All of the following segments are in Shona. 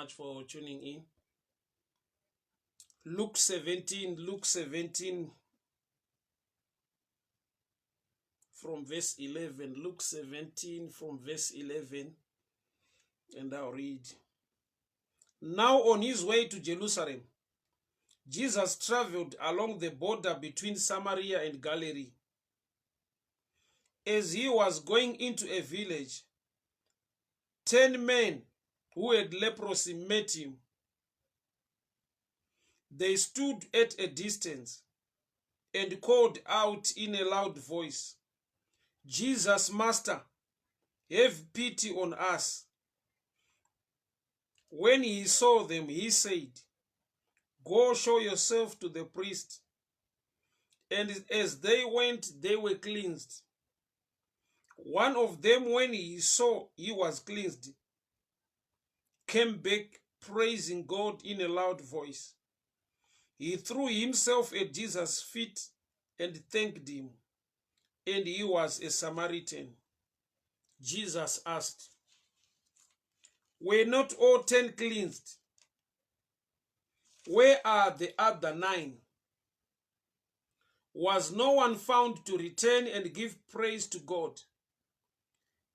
much for tuning in. Luke 17, Luke 17 from verse 11. Luke 17 from verse 11. And I'll read. Now on his way to Jerusalem, Jesus traveled along the border between Samaria and Galilee. As he was going into a village, ten men who had leprosy met him. They stood at a distance and called out in a loud voice, Jesus, Master, have pity on us. When he saw them, he said, Go show yourself to the priest. And as they went, they were cleansed. One of them, when he saw he was cleansed, came back praising God in a loud voice. He threw himself at Jesus' feet and thanked him. And he was a Samaritan. Jesus asked, Were not all ten cleansed? Where are the other nine? Was no one found to return and give praise to God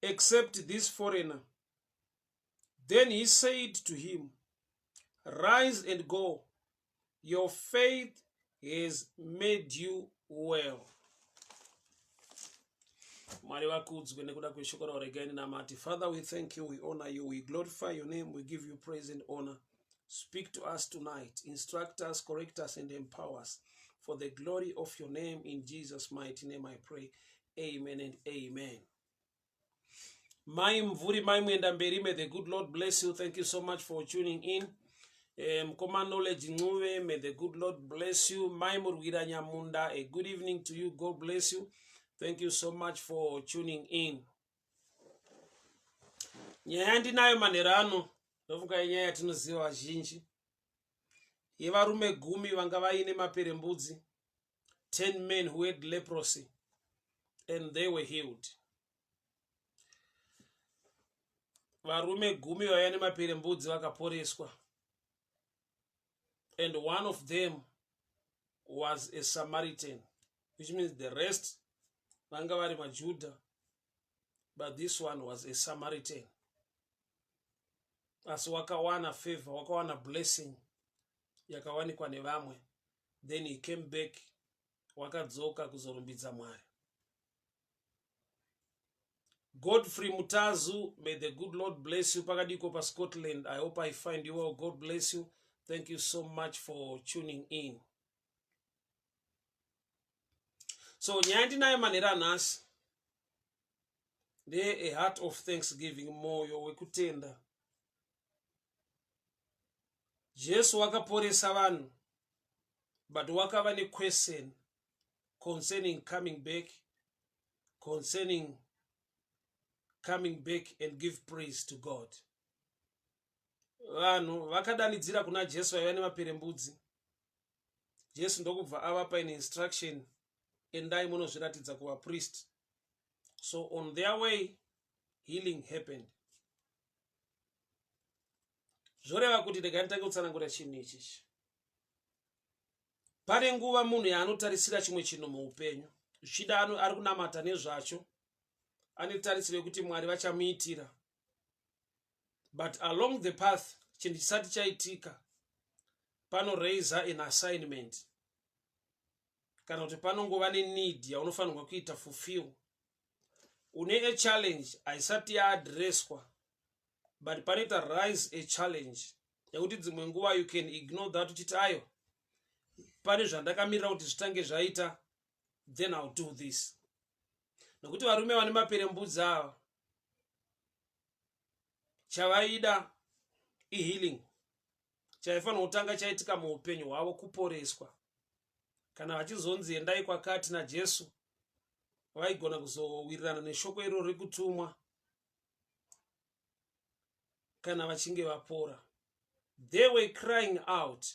except this foreigner? Then he said to him, Rise and go. Your faith has made you well. Mwari vakudzwe nekuda kweshoko ravo regai ndinamate. Father, we thank you, we honor you, we glorify your name, we give you praise and honor. Speak to us tonight, instruct us, correct us, and empower us for the glory of your name. In Jesus' mighty name I pray. Amen and amen. Mai Mvuri, Mai Mwendamberi, may the good Lord bless you. Thank you so much for tuning in. Mkoma Knowledge Ncuve, may the good Lord bless you. Mai Murwira Nyamunda, a good evening to you. God bless you. Thank you so much for tuning in. Nyaya yandinayo manheru ano ndofunga inyaya yatinoziva vazhinji yevarume gumi vanga vaine maperembudzi 10 men who had leprosy and they were healed. Varume gumi vaiva nemaperembudzi vakaporeswa and one of them was a Samaritan, which means the rest vanga vari maJuda, but this one was a Samaritan. Asi wakawana favor, wakawana blessing yakawanikwa nevamwe. Then he came back, wakadzoka kuzorumbidza Mwari. Godfrey Mutazu, may the good Lord bless you. Pakadiko pa Scotland, I hope I find you well. God bless you. Thank you so much for tuning in. So nyaya ndinayo manhero anhasi ndeye a heart of thanksgiving, moyo wekutenda. Jesu wakaporesa vanhu but wakava nequestion concerning coming back, concerning coming back and give praise to God. Vanhu vakadanidzira kuna Jesu vaiva nemaperembudzi. Jesu ndokubva avapa an instruction, endai munozviratidza kuvapriest. So on their way, healing happened. Zvoreva kuti regai nditange kutsanangura chinhu ichichi. Pane nguva munhu yaanotarisira chimwe chinhu muupenyu, zvichida ari kunamata nezvacho, ane tarisiro yekuti Mwari vachamuitira, but along the path chinhu chisati chaitika panoraisa an assignment kana kuti panongova neneed yaunofanirwa kuita fulfill. Une a challenge haisati yaadreswa, but panoita rise a challenge yekuti dzimwe nguva you can ignore that uchiti ayo pane zvandakamirira kuti zvitange zvaita, then I'll do this. Nokuti varume vane maperembudzi ava chavaida ihealing. Chaifanira kutanga chaitika muupenyu hwavo kuporeswa. Kana vachizonzi endai kwakati naJesu, vaigona kuzowirirana neshoko iroro rekutumwa kana vachinge vapora. They were crying out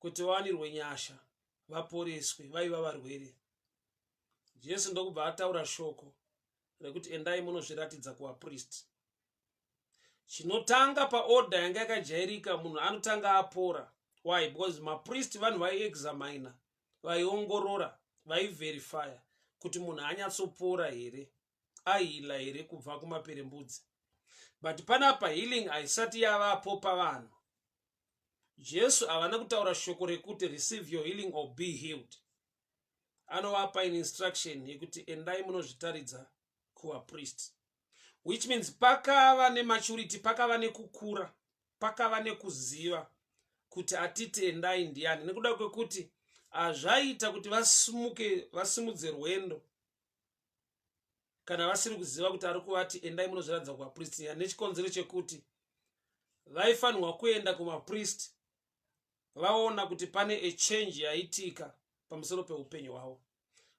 kuti vawanirwe nyasha, vaporeswe, vaiva varwere. Jesu ndokubva ataura shoko rekuti endai munozviratidza kuvapristi. Chinotanga paorder yanga yakajairika, munhu anotanga apora. Why? Because mapriest vanhu vaiexamina, vaiongorora, vaiverifya kuti munhu anyatsopora here, aheala here kubva kumaperembudzi. But panapa healing haisati yavapo pavanhu. Jesu havana kutaura shoko rekuti receive your healing or be healed. Anovapa an instruction yekuti endai munozvitaridza kuvapriest, which means pakava nematurity, pakava nekukura, pakava nekuziva kuti atiti endai ndiani, nekuda kwekuti hazvaita kuti vasimuke, vasimudze rwendo kana vasiri kuziva kuti ari kuvati endai munozviratidza kuvapristi, nechikonzero chekuti vaifanirwa kuenda kumapristi vaona kuti pane a change yaitika pamusoro peupenyu hwavo.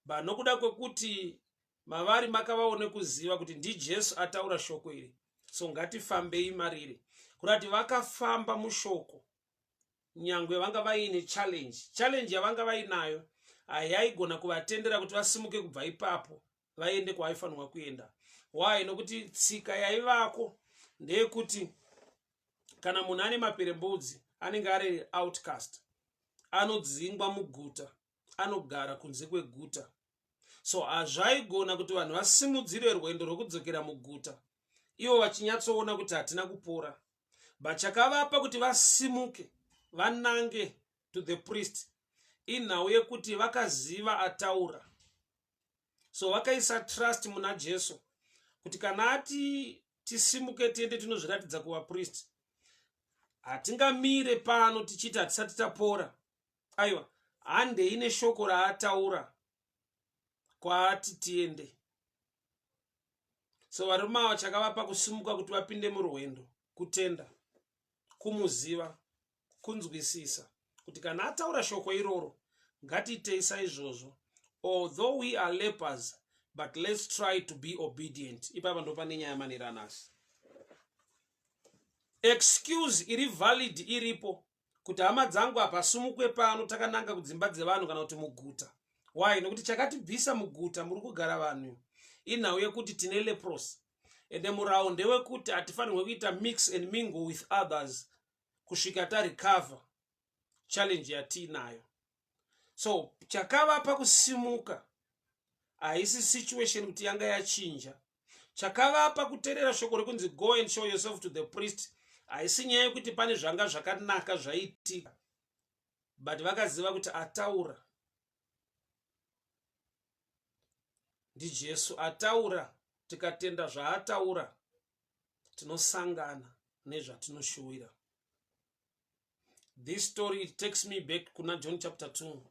But nokuda kwekuti mavari makavawo nekuziva kuti ndiJesu ataura shoko iri, so ngatifambei mariri, kurati vakafamba mushoko nyangwe vanga vaine challenge. Challenge yavanga vainayo hayaigona kuvatendera kuti vasimuke kubva ipapo vaende kwavaifanirwa kuenda. Why? Nokuti tsika yaivako ndeyekuti kana munhu ane maperembudzi anenge ari outcast, anodzingwa muguta, anogara kunze kweguta. So hazvaigona kuti vanhu vasimudzire rwendo rwekudzokera muguta ivo vachinyatsoona kuti hatina kupora. But chakavapa kuti vasimuke vanange to the priest inhau yekuti vakaziva ataura. So vakaisa trust muna Jesu kuti kana ati tisimuke tiende tinozviratidza kuvapristi, hatingamire pano tichiti hatisati tapora. Aiwa, handei neshoko raataura kwaati tiende. So varume ava, chakavapa kusimuka kuti vapinde murwendo kutenda, kumuziva, kunzwisisa kuti kana ataura shoko iroro, ngatiitei saizvozvo. Although we are lepers, but let's try to be obedient. Ipapa ndo pane nyaya manera anasi. Excuse iri valid iripo kuti, hama dzangu, hapasumukwe pano takananga kudzimba dzevanhu kana kuti muguta. Why? Nokuti chakatibvisa muguta muri kugara vanhu inhau yekuti tine leprosy, ende murau ndewekuti hatifanirwe kuita mix and mingle with others kusvika tarecover challenge yatiinayo. So chakavapa kusimuka haisi situation kuti yanga yachinja. Chakavapa kuteerera shoko rekunzi go and show yourself to the priest haisi nyaya yekuti pane zvanga zvakanaka zvaitika, but vakaziva kuti ataura ndiJesu. Ataura, tikatenda zvaataura, tinosangana nezvatinoshuwira. This story, it takes me back kuna John chapter 2.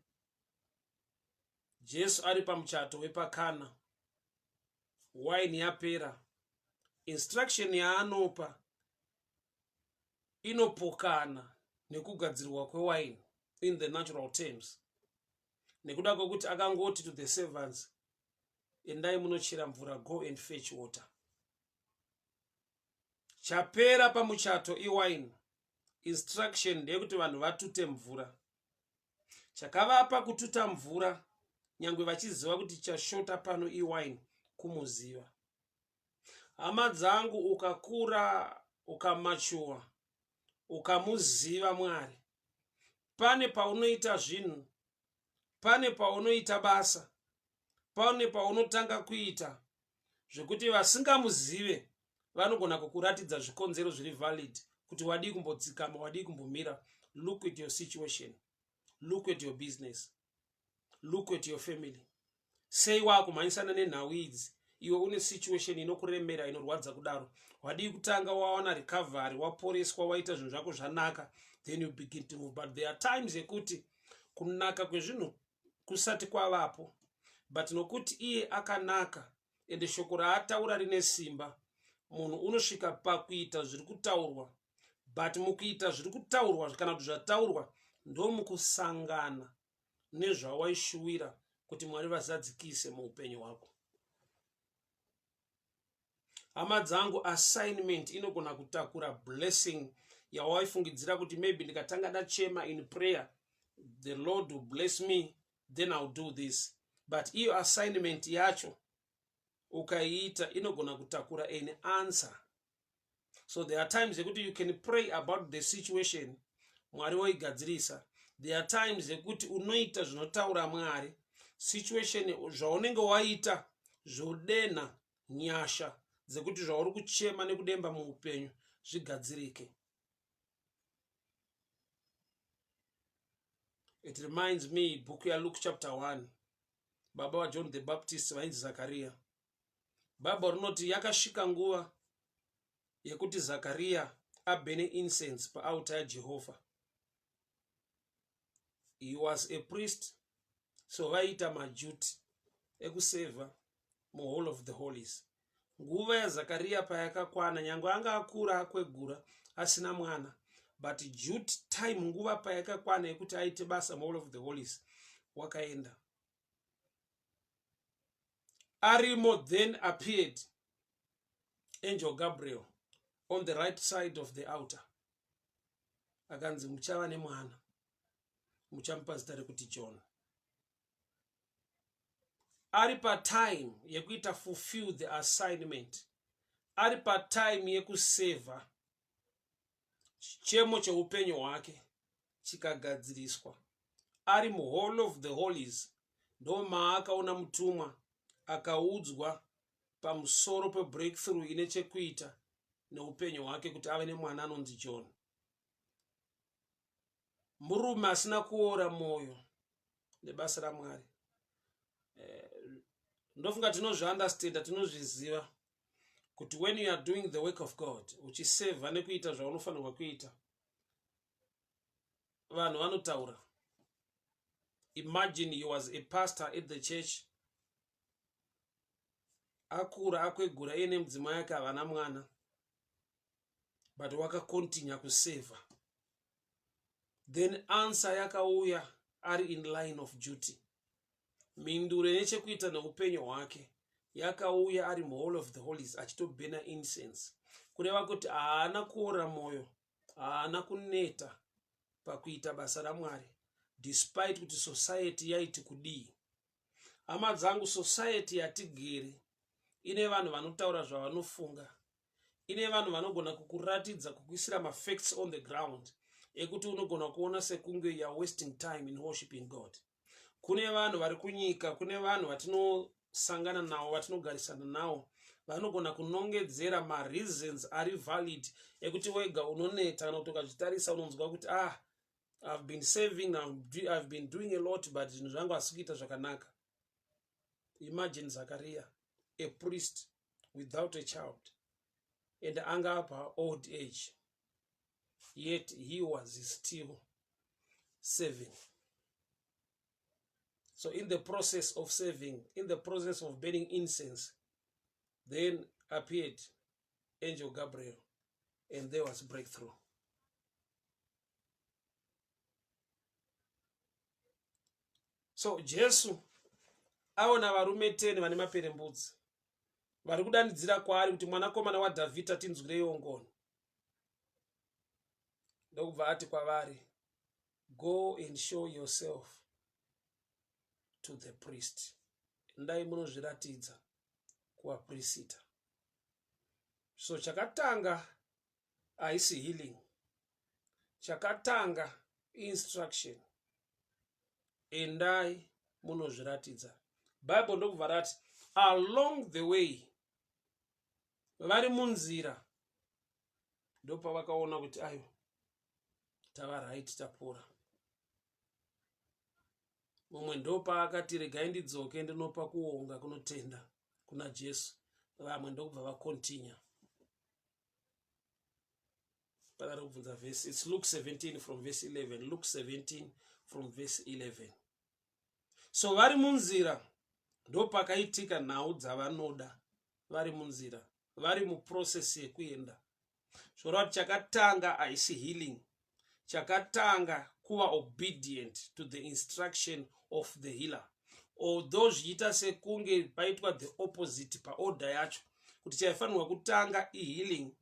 Jesu ari pamuchato wepaKana, waini yapera. Instruction yaanopa inopokana nekugadzirwa kwewaini in the natural terms, nekuda kwekuti akangoti to the servants, endai munochera mvura, go and fetch water. Chapera pamuchato iwaini. Instruction ndeyekuti vanhu vatute mvura. Chakavapa kututa mvura nyange vachiziva kuti chashota pano iwaini, kumuziva. Hama dzangu, ukakura, ukamature, ukamuziva Mwari, pane paunoita zvinhu, pane paunoita basa, pane paunotanga kuita zvekuti vasingamuzive vanogona kukuratidza zvikonzero zviri valid kuti wadii kumbodzikama, wadii kumbomira. Look at your situation, look at your business, look at your family. Sei waakumhanyisana nenhau idzi iwe une situation inokuremera, inorwadza kudaro? Wadii kutanga wawana recovery, waporeswa, waita zvinhu zvako zvanaka, then you begin to move? But there are times yekuti kunaka kwezvinhu kusati kwavapo, but nokuti iye akanaka ende shoko raataura rine simba, munhu unosvika pakuita zviri kutaurwa. But mukuita zviri kutaurwa kana kuti zvataurwa, ndomukusangana nezvawaishuwira kuti Mwari vazadzikise muupenyu hwako. Hama dzangu, assignment inogona kutakura blessing yawaifungidzira kuti maybe ndikatanga ndachema in prayer, the Lord will bless me, then I'll do this. But iyo assignment yacho ukaiita inogona kutakura an answer. So there are times yekuti you can pray about the situation, Mwari woigadzirisa. There are times yekuti unoita zvinotaura Mwari, situation zvaunenge waita zvodenha nyasha dzekuti zvauri kuchema nekudemba muupenyu zvigadzirike. It reminds me bhuku yaLuke chapter 1, baba vaJohn the Baptist vainzi Zakariya. Bhaibheri rinoti yakasvika nguva yekuti Zakariya abhene incense paaltar yaJehovha. He was a priest, so vaiita majuti ekusevha muhall of the holies. Nguva yaZakariya payakakwana, nyange anga akura akwegura asina mwana, but duty time, nguva payakakwana yekuti aite basa muhall of the holies, wakaenda arimo. Then appeared angel Gabriel on the right side of the altar, akanzi, "Muchava nemwana, muchamupa zita rekuti John." Ari patime yekuita fulfill the assignment, ari patime yekusevha, chichemo cheupenyu hwake chikagadziriswa. Ari muhall of the holies ndo maakaona mutumwa, akaudzwa pamusoro pebreakthrough ine chekuita neupenyu hwake kuti ave nemwana anonzi John. Murume asina kuora mwoyo nebasa raMwari. Ndofunga tinozviunderstanda, tinozviziva kuti when you are doing the work of God, uchisevha nekuita zvaunofanirwa kuita, vanhu vanotaura. Imagine he was a pastor at the church, akura akwegura, iye nemudzimai yake havana mwana, but wakakontinya kusevha. Then answer yakauya ari in line of duty. Mhinduro nechekuita neupenyu hwake yakauya ari muhall of the holies achitobhena incense, kureva kuti haana kuora mwoyo, haana kuneta pakuita basa raMwari, despite kuti society yaiti kudii. Hama dzangu, society yatigere ine vanhu vanotaura zvavanofunga, ine vanhu vanogona kukuratidza, kukuisira mafacts on the ground ekuti unogona kuona sekunge you are wasting time in worshiping God. Kune vanhu vari kunyika, kune vanhu vatinosangana navo, vatinogarisana navo, vanogona kunongedzera mareasons ari valid ekuti wega unoneta, kana kuti ukazvitarisa unonzwa kuti, "Ah, I've been serving, I've been doing a lot, but zvinhu zvangu hasi kuita zvakanaka." Imagine Zakaria, a priest without a child, and anga apa old age, yet he was still serving. So in the process of serving, in the process of burning incense, then appeared angel Gabriel and there was breakthrough. So Jesu aona varume 10 vane maperembudzi vari kudanidzira kwaari kuti, "Mwanakomana waDhavhidha, tinzwireiwo ngoni," ndokubva ati kwavari, "Go and show yourself to the priest." Endai munozviratidza kuvapurisita. So chakatanga haisi healing, chakatanga instruction, endai munozviratidza. Bible ndokubva rati along the way, vari munzira, ndopavakaona kuti ayo tava right, tapora. Mumwe ndopaakati, "Regai ndidzoke ndinopa kuonga kunotenda kuna Jesu." Vamwe ndokubva vakontinya. Pakari kubvunza vhesi, it's Luke 17 from verse 11. Luke 17 from verse 11. So vari munzira ndopakaitika nhau dzavanoda, vari munzira, vari muprocess yekuenda. Zvoreva kuti chakatanga haisi healing, chakatanga kuva obedient to the instruction of the healer, although zvichiita sekunge paitwa the opposite paorder yacho, kuti chaifanirwa kutanga ihealing,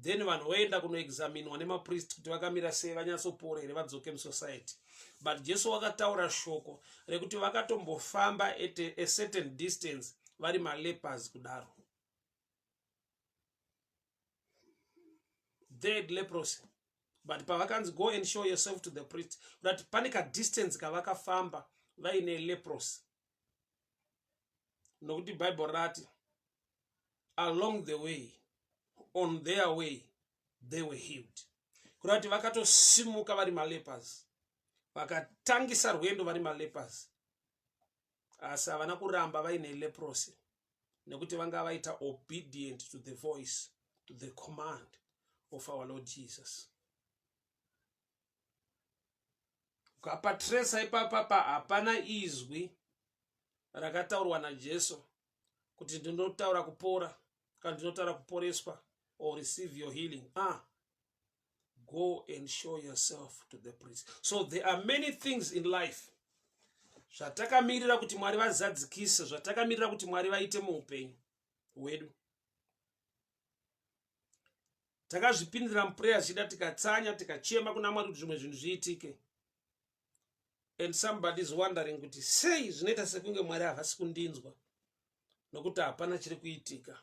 then vanhu voenda kunoexaminwa nemapriest kuti vakamira sei, vanyatsopora here, vadzoke musociety. But Jesu wakataura shoko rekuti vakatombofamba at a certain distance vari malepers kudaro. They had leprosy, but pavakanzi go and show yourself to the priest, that pane kadistance kavakafamba vaine leprosy, nokuti Bible rati along the way, on their way, they were healed. Kureva kuti vakatosimuka vari malepers, vakatangisa rwendo vari malepers, asi havana kuramba vaine leprosy nekuti vanga vaita obedient to the voice, to the command of our Lord Jesus. Ukapatresa ipapapa, hapana izwi rakataurwa naJesu kuti ndinotaura kupora kana ndinotaura kuporeswa or receive your healing. Ah, go and show yourself to the priest. So there are many things in life zvatakamirira kuti Mwari vazadzikise, zvatakamirira kuti Mwari vaite muupenyu hwedu. Takazvipindira muprayer zvichida, tikatsanya, tikachema kuna Mwari kuti zvimwe zvinhu zviitike, and somebody is wondering kuti sei zvinoita sekunge Mwari havasi kundinzwa nokuti hapana chiri kuitika.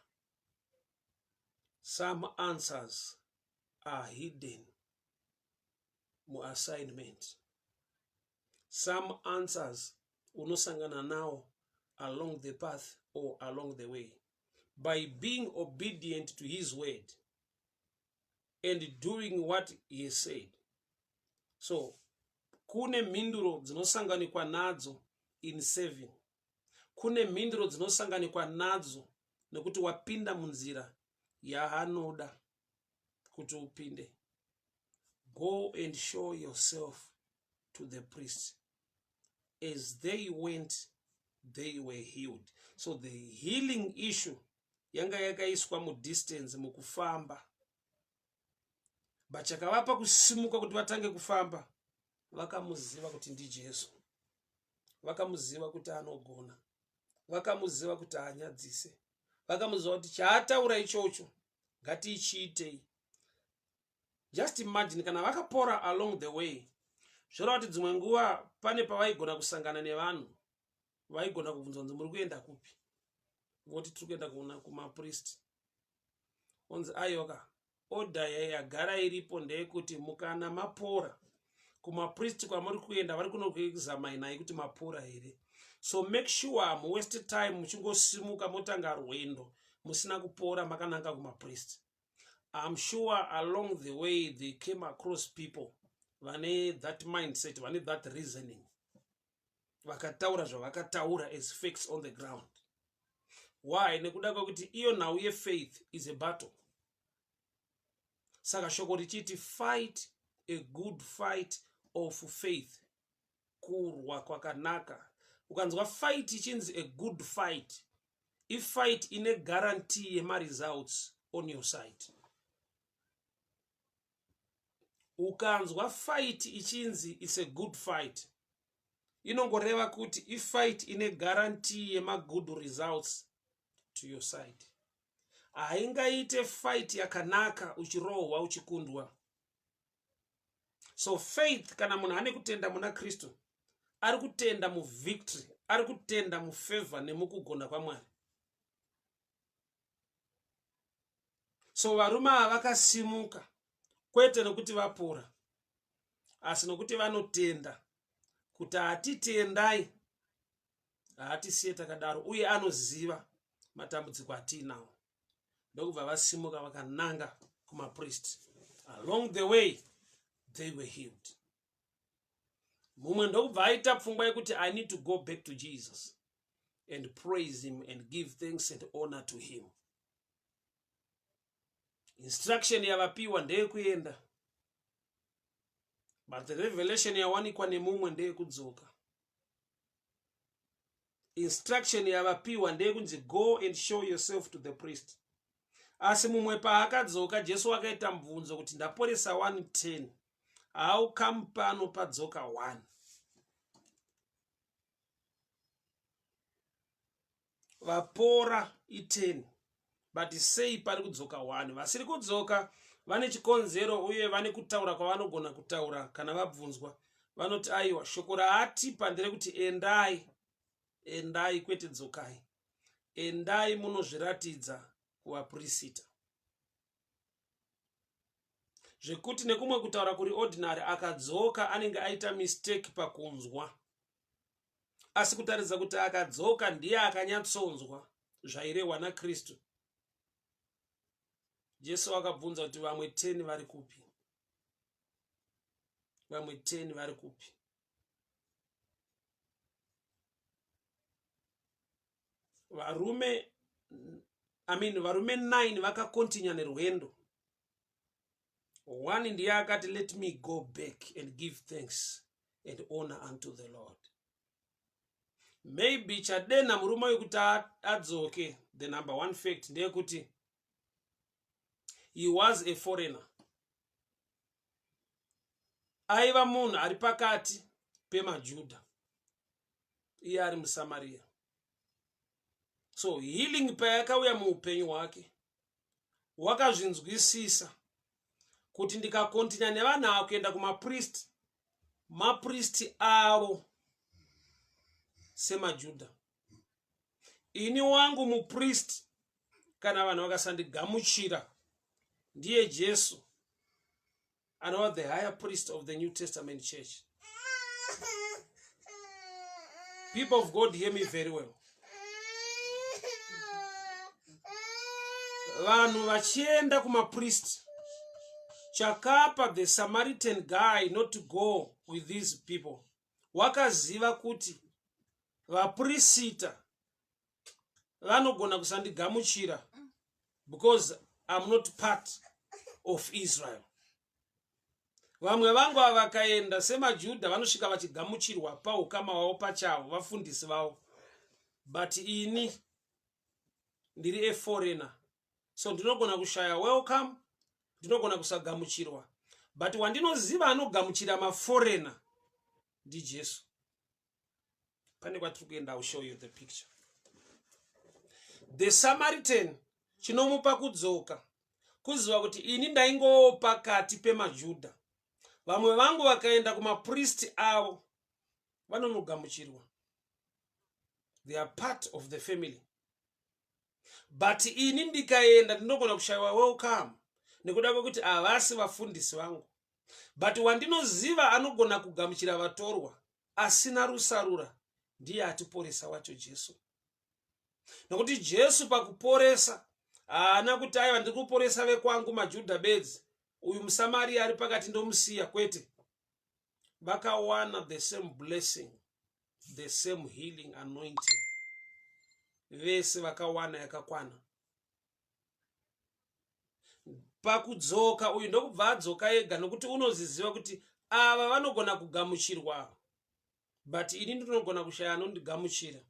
Some answers are hidden muassignment. Some answers unosangana nawo along the path or along the way by being obedient to his word and doing what he said. So kune mhinduro dzinosanganikwa nadzo in serving, kune mhinduro dzinosanganikwa nadzo nekuti wapinda munzira yaanoda kuti upinde. Go and show yourself to the priest. As they went, they were healed. So the healing issue yanga yakaiswa mudistance, mukufamba, but chakavapa kusimuka kuti vatange kufamba, vakamuziva kuti ndiJesu, vakamuziva kuti anogona, vakamuziva kuti haanyadzise, vakamuziva kuti chaataura ichocho ngatiichiitei. Just imagine kana vakapora along the way, zvoreva kuti dzimwe nguva pane pavaigona kusangana nevanhu, vaigona kubvunzwa kunzi muri kuenda kupi, voti tiri kuenda kuna kumapriest, onzi aiwa, order yagara iripo ndeyekuti mukana mapora, kumapriest kwamuri kuenda vari kunokuexaminai kuti mapora here. So make sure hamuwaste time muchingosimuka motanga rwendo musina kupora makananga kumapriest. I'm sure along the way they came across people vane that mindset, vane that reasoning, vakataura zvavakataura as facts on the ground. Why? Nekuda kwekuti iyo nhau yefaith is a battle. Saka shoko richiti fight a good fight of faith, kurwa kwakanaka. Ukanzwa fight ichinzi a good fight, ifight ine guarantee yemaresults on your side. Ukanzwa fight ichinzi it's a good fight, inongoreva kuti ifight ine guarantee yemagood results to your side. Haingaite fight yakanaka uchirohwa, uchikundwa. So faith, kana munhu ane kutenda muna Kristu, ari kutenda muvictory, ari kutenda mufavor nemukugona kwaMwari. So varume ava vakasimuka kwete nokuti vapora, asi nokuti vanotenda kuti hatitendai, haatisiye takadaro, uye anoziva matambudziko atiinawo. Ndokubva vasimuka vakananga kumapriest. Along the way they were healed. Mumwe ndokubva aita pfungwa yekuti I need to go back to Jesus and praise him and give thanks and honor to him. Instruction yavapiwa ndeyekuenda, but the revelation yawanikwa nemumwe ndeyekudzoka. Instruction yavapiwa ndeyekunzi go and show yourself to the priest, asi mumwe paakadzoka, Jesu akaita mubvunzo kuti ndaporesa 110, how come pano padzoka 1? Vapora i10, but sei pari kudzoka 1? Vasiri kudzoka vane chikonzero, uye vane kutaura kwavanogona kutaura kana vabvunzwa. Vanoti aiwa, shoko raatipa nderekuti endai, endai, kwete dzokai, endai munozviratidza kuvapurisita. Zvekuti nekumwe kutaura kuri ordinary akadzoka anenge aita mistake pakunzwa. Asi kutaridza kuti akadzoka ndiye akanyatsonzwa zvairehwa naKristu. Jesu akabvunza kuti vamwe 10 vari kupi? Vamwe 10 vari kupi? Varume I mean, varume 9 vakakontinya nerwendo. One ndiye akati let me go back and give thanks and honor unto the Lord. Maybe chadenha murume uyu kuti adzoke, the number one fact ndeyekuti he was a foreigner. Aiva munhu ari pakati pemaJuda, iye ari muSamaria. So healing payakauya muupenyu hwake, wakazvinzwisisa kuti ndikakontinya nevanhu ava kuenda kumapristi, mapristi avo semaJuda, ini wangu mupristi, kana vanhu vakasandigamuchira, ndiye Jesu anova the higher priest of the New Testament church. People of God, hear me very well. Vanhu vachienda kumapriest, chakapa the Samaritan guy not to go with these people, wakaziva kuti vaprisita vanogona kusandigamuchira because I'm not part of Israel. Vamwe vangu ava vakaenda semaJudha vanosvika vachigamuchirwa paukama hwavo pachavo, vafundisi vavo, but ini ndiri a foreigner, so ndinogona kushaya welcome, ndinogona kusagamuchirwa, but wandinoziva anogamuchira maforeigner ndiJesu. Pane kwatiri kuenda, I'll show you the picture. The Samaritan chinomupa kudzoka kuziva kuti ini ndaingowo pakati pemaJudha, vamwe vangu vakaenda kumapristi avo vanonogamuchirwa, they are part of the family, but ini ndikaenda ndinogona kushayiwa welcome nekuda kwekuti havasi vafundisi vangu, but wandinoziva anogona kugamuchira vatorwa asina rusarura ndiye atiporesa wacho, Jesu. Nokuti Jesu pakuporesa haana kuti aiwa, ndiri kuporesa vekwangu maJudha bedzi, uyu muSamaria ari pakati ndomusiya. Kwete, vakawana the same blessing, the same healing anointing, vese vakawana yakakwana. Pakudzoka uyu ndokubva adzoka ega, nokuti unoziziva kuti ava vanogona kugamuchirwa, but ini ndinogona kushaya anondigamuchira.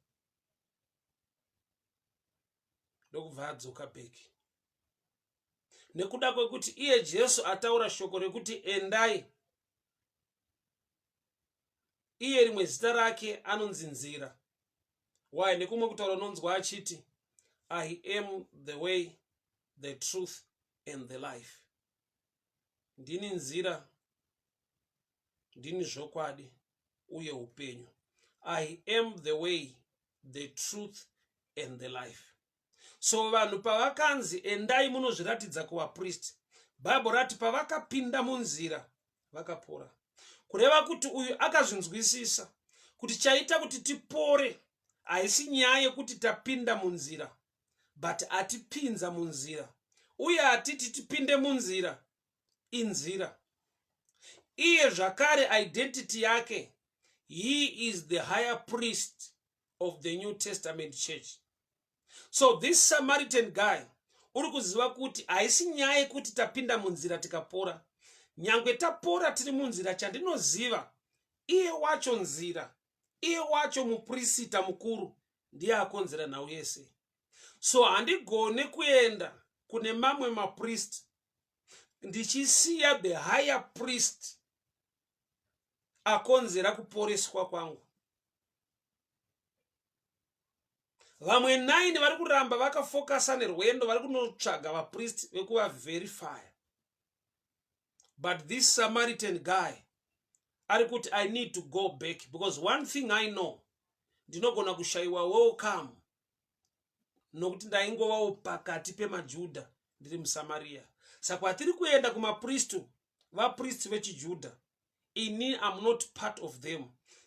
Ndokubva adzoka back nekuda kwekuti iye Jesu ataura shoko rekuti endai. Iye rimwe zita rake anonzi Nzira. Why? Nekumwe kutaura unonzwa achiti, "I am the way, the truth and the life." Ndini nzira, ndini zvokwadi uye upenyu. I am the way, the truth and the life. So vanhu pavakanzi endai munozviratidza kuvapristi, Bhaibheri rati pavakapinda munzira vakapora. Kureva kuti uyu akazvinzwisisa kuti chaita kuti tipore haisi nyaya yekuti tapinda munzira, but atipinza munzira, uye atiti tipinde munzira inzira. Iye zvakare identity yake, he is the higher priest of the New Testament church. So this Samaritan guy uri kuziva kuti haisi nyaya yekuti tapinda munzira tikapora. Nyangwe tapora tiri munzira, chandinoziva, iye wacho nzira, iye wacho mupurisita mukuru, ndiye akonzera nhau yese. So handigone kuenda kune mamwe mapriest ndichisiya the higher priest akonzera kuporeswa kwangu. Vamwe 9 vari kuramba vakafokasa nerwendo, vari kunotsvaga vapristi vekuvaverifya, but this Samaritan guy ari kuti, "I need to go back because one thing I know, ndinogona kushayiwa welcome nokuti ndaingovawo pakati pemaJudha, ndiri muSamaria. Saka kwatiri kuenda kumapristu vapristi vechiJudha. Ini am not part of them.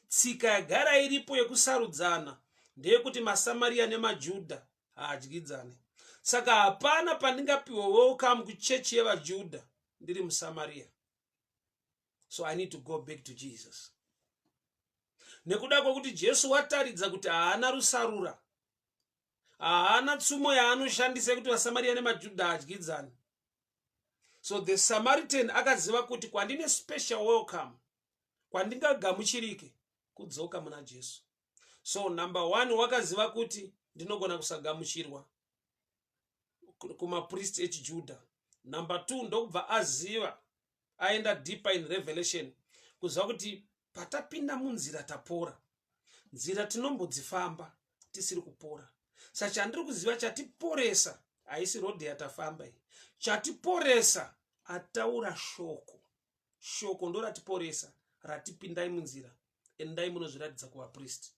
Tsika yagara iripo yekusarudzana ndeyekuti maSamaria nemaJudha haadyidzane. Saka hapana pandingapiwe welcome kuchechi yevaJudha ndiri muSamaria. So I need to go back to Jesus. Nekuda kwekuti Jesu wataridza kuti haana rusarura, haana tsumo yaanoshandisa yekuti vaSamaria nemaJudha adyidzane. So the Samaritan akaziva kuti kwandine special welcome, kwandingagamuchirike, kudzoka muna Jesu. So number one, wakaziva kuti ndinogona kusagamuchirwa kumapristi echiJudha. Number two, ndokubva aziva, aenda deeper in revelation, kuziva kuti patapinda munzira tapora, nzira tinombodzifamba tisiri kupora. Saka chandiri kuziva chatiporesa haisi rodhi yatafamba iyi, chatiporesa ataura shoko. Shoko ndo ratiporesa, ratipindai munzira, endai munozviratidza kuvapristi.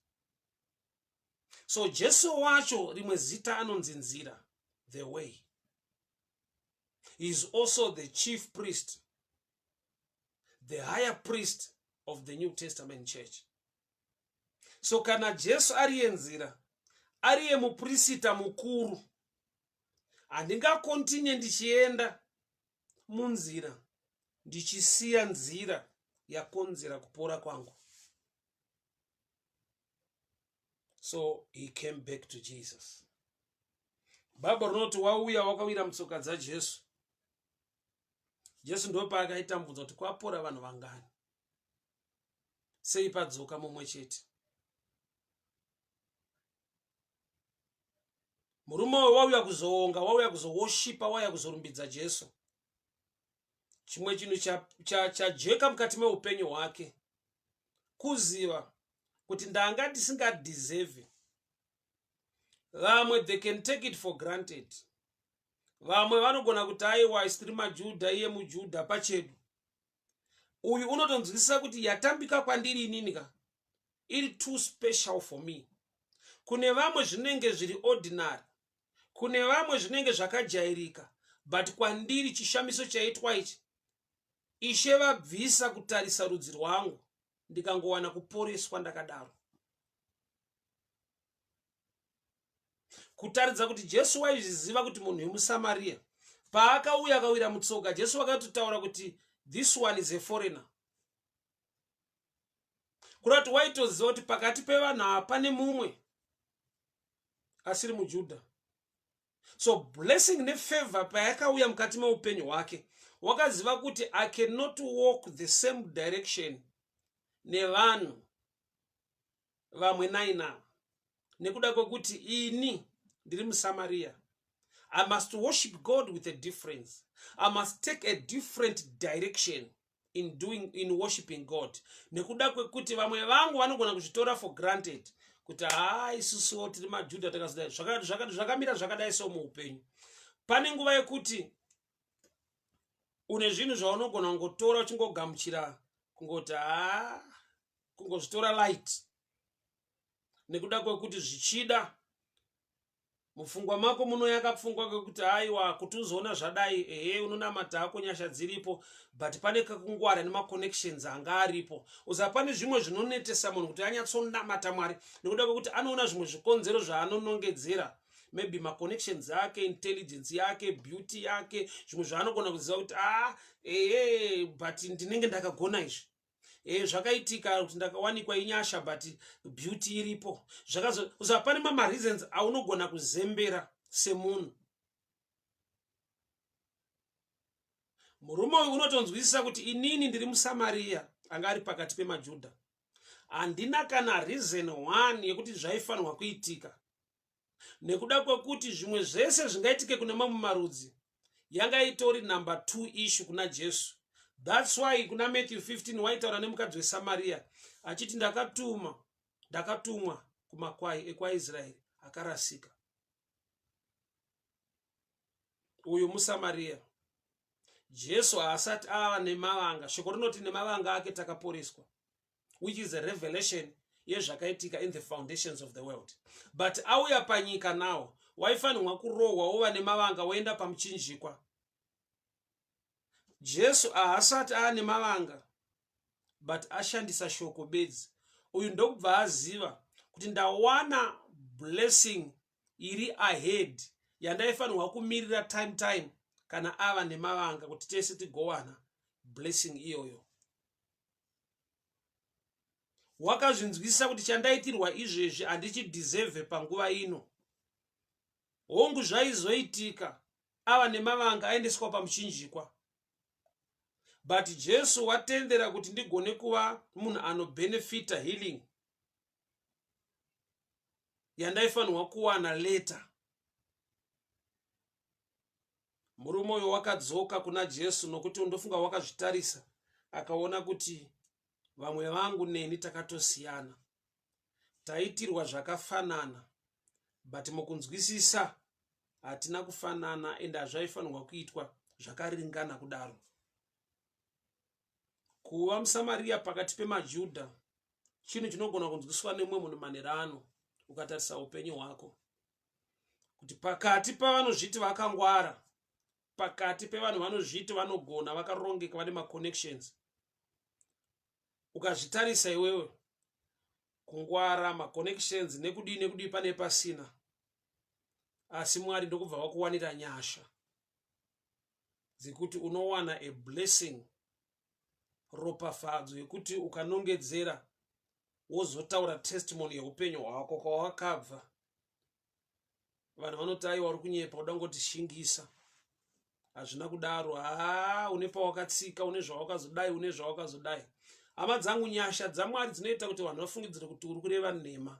So Jesu wacho rimwe zita anonzi nzira, the way. He is also the chief priest, the higher priest of the New Testament church. So kana Jesu ariye nzira, ariye muprisita mukuru, handingakontinye ndichienda munzira ndichisiya nzira yakonzera kupora kwangu. So he came back to Jesus. Bhaibheri rinoti wauya wakawira mutsoka dzaJesu. Jesu ndopaakaita mubvunzo kuti kwapora vanhu vangani, sei padzoka mumwe chete? Murume uyu wauya kuzoonga, wauya kuzowoshipa, wauya kuzorumbidza Jesu. Chimwe chinhu chajeka mukati meupenyu hwake kuziva kuti ndanga ndisingadeserve. Vamwe they can take it for granted. Vamwe vanogona kuti aiwa, isi tiri maJudha, iye muJudha pachedu. Uyu unotonzwisisa kuti yatambika kwandiri inini ka iri too special for me. Kune vamwe zvinenge zviri ordinary, kune vamwe zvinenge zvakajairika, but kwandiri chishamiso chaitwa ichi, Ishe vabvisa kutarisa rudzi rwangu, ndikangowana kuporeswa ndakadaro. Kutaridza kuti Jesu waizviziva kuti munhu wemuSamaria paakauya akawira mutsoka, Jesu vakatotaura kuti this one is a foreigner. Kureva kuti waitoziva kuti pakati pevanhu ava pane mumwe asiri muJudha. So blessing nefavor payakauya mukati meupenyu hwake, wakaziva kuti I cannot walk the same direction nevanhu vamwe naina, nekuda kwekuti ini ndiri muSamaria. I must worship God with a difference. I must take a different direction in doing, in worshiping God, nekuda kwekuti vamwe vangu vanogona kuzvitora for granted kuti haa, isusuwo tiri maJudha, takazodai, zvakamira zvakadai. So muupenyu pane nguva yekuti une zvinhu zvaunogona kungotora uchingogamuchira, kungoti haa, kungozvitora light, nekuda kwekuti zvichida mupfungwa mako munoyaka pfungwa kwekuti aiwa, kuti uzoona zvadai, ehe, unonamata hako, nyasha dziripo, but pane kakungwara nemaconnections anga aripo. Uza pane zvimwe zvinonetesa munhu kuti anyatsonamata Mwari, nekuda kwekuti anoona zvimwe zvikonzero zvaanonongedzera, maybe maconnections ake, intelligence yake, beauty yake, zvimwe zvaanogona kuziva kuti a ehe, but ndinenge ndakagona izvi, zvakaitika kuti ndakawanikwa inyasha, but beauty iripo, zvakazo uza pane mamareasons aunogona kuzembera semunhu. Murume uyu unotonzwisisa kuti inini ndiri muSamaria anga ari pakati pemaJudha, handina kana reason one yekuti zvaifanirwa kuitika, nekuda kwekuti zvimwe zvese zvingaitike kune mamwe marudzi yanga itori number 2 issue kuna Jesu. That's why kuna Matthew 15 waitaura nemukadzi weSamaria achiti, ndakatuma ndakatumwa kumakwai ekwaIsraeri akarasika. Uyu muSamaria, Jesu haasati ava nemavanga. Shoko rinoti nemavanga ake takaporeswa, which is a revelation yezvakaitika in the foundations of the world. But auya panyika now, waifanirwa kurohwa wova nemavanga, woenda pamuchinjikwa. Jesu haasati aane mavanga but ashandisa shoko bedzi. Uyu ndokubva aziva kuti ndawana blessing iri ahead yandaifanirwa kumirira time time kana ava nemavanga kuti tese tigowana blessing iyoyo. Wakazvinzwisisa kuti chandaitirwa izvezvi handichideserve panguva ino. Hongu zvaizoitika ava nemavanga aendeswa pamuchinjikwa but Jesu watendera kuti ndigone kuva munhu anobenefita healing yandaifanirwa kuwana later. Murume uyo wakadzoka kuna Jesu nokuti ndofunga wakazvitarisa akaona kuti vamwe vangu neni takatosiyana. Taitirwa zvakafanana but mukunzwisisa hatina kufanana ende hazvaifanirwa kuitwa zvakaringana kudaro. Kuva muSamaria pakati pemaJudha chinhu chinogona kunzwiswa nemumwe munhu manherano ukatarisa upenyu hwako kuti pakati pavanozviti vakangwara pakati pevanhu vanozviti vanogona vakarongeka vane maconnections ukazvitarisa iwewe kungwara maconnections nekudii nekudii pane pasina asi mwari ndokubva vakuwanira nyasha dzekuti unowana a blessing ropafadzo yekuti ukanongedzera wozotaura testimony yeupenyu hwako kwawakabva vanhu vanoti aiwa uri kunyepa uda kungotishingisa hazvina kudaro haa une pawakatsika une zvawakazodai une zvawakazodai hama dzangu nyasha dzamwari dzinoita kuti vanhu vafungidzire kuti uri kureva nhema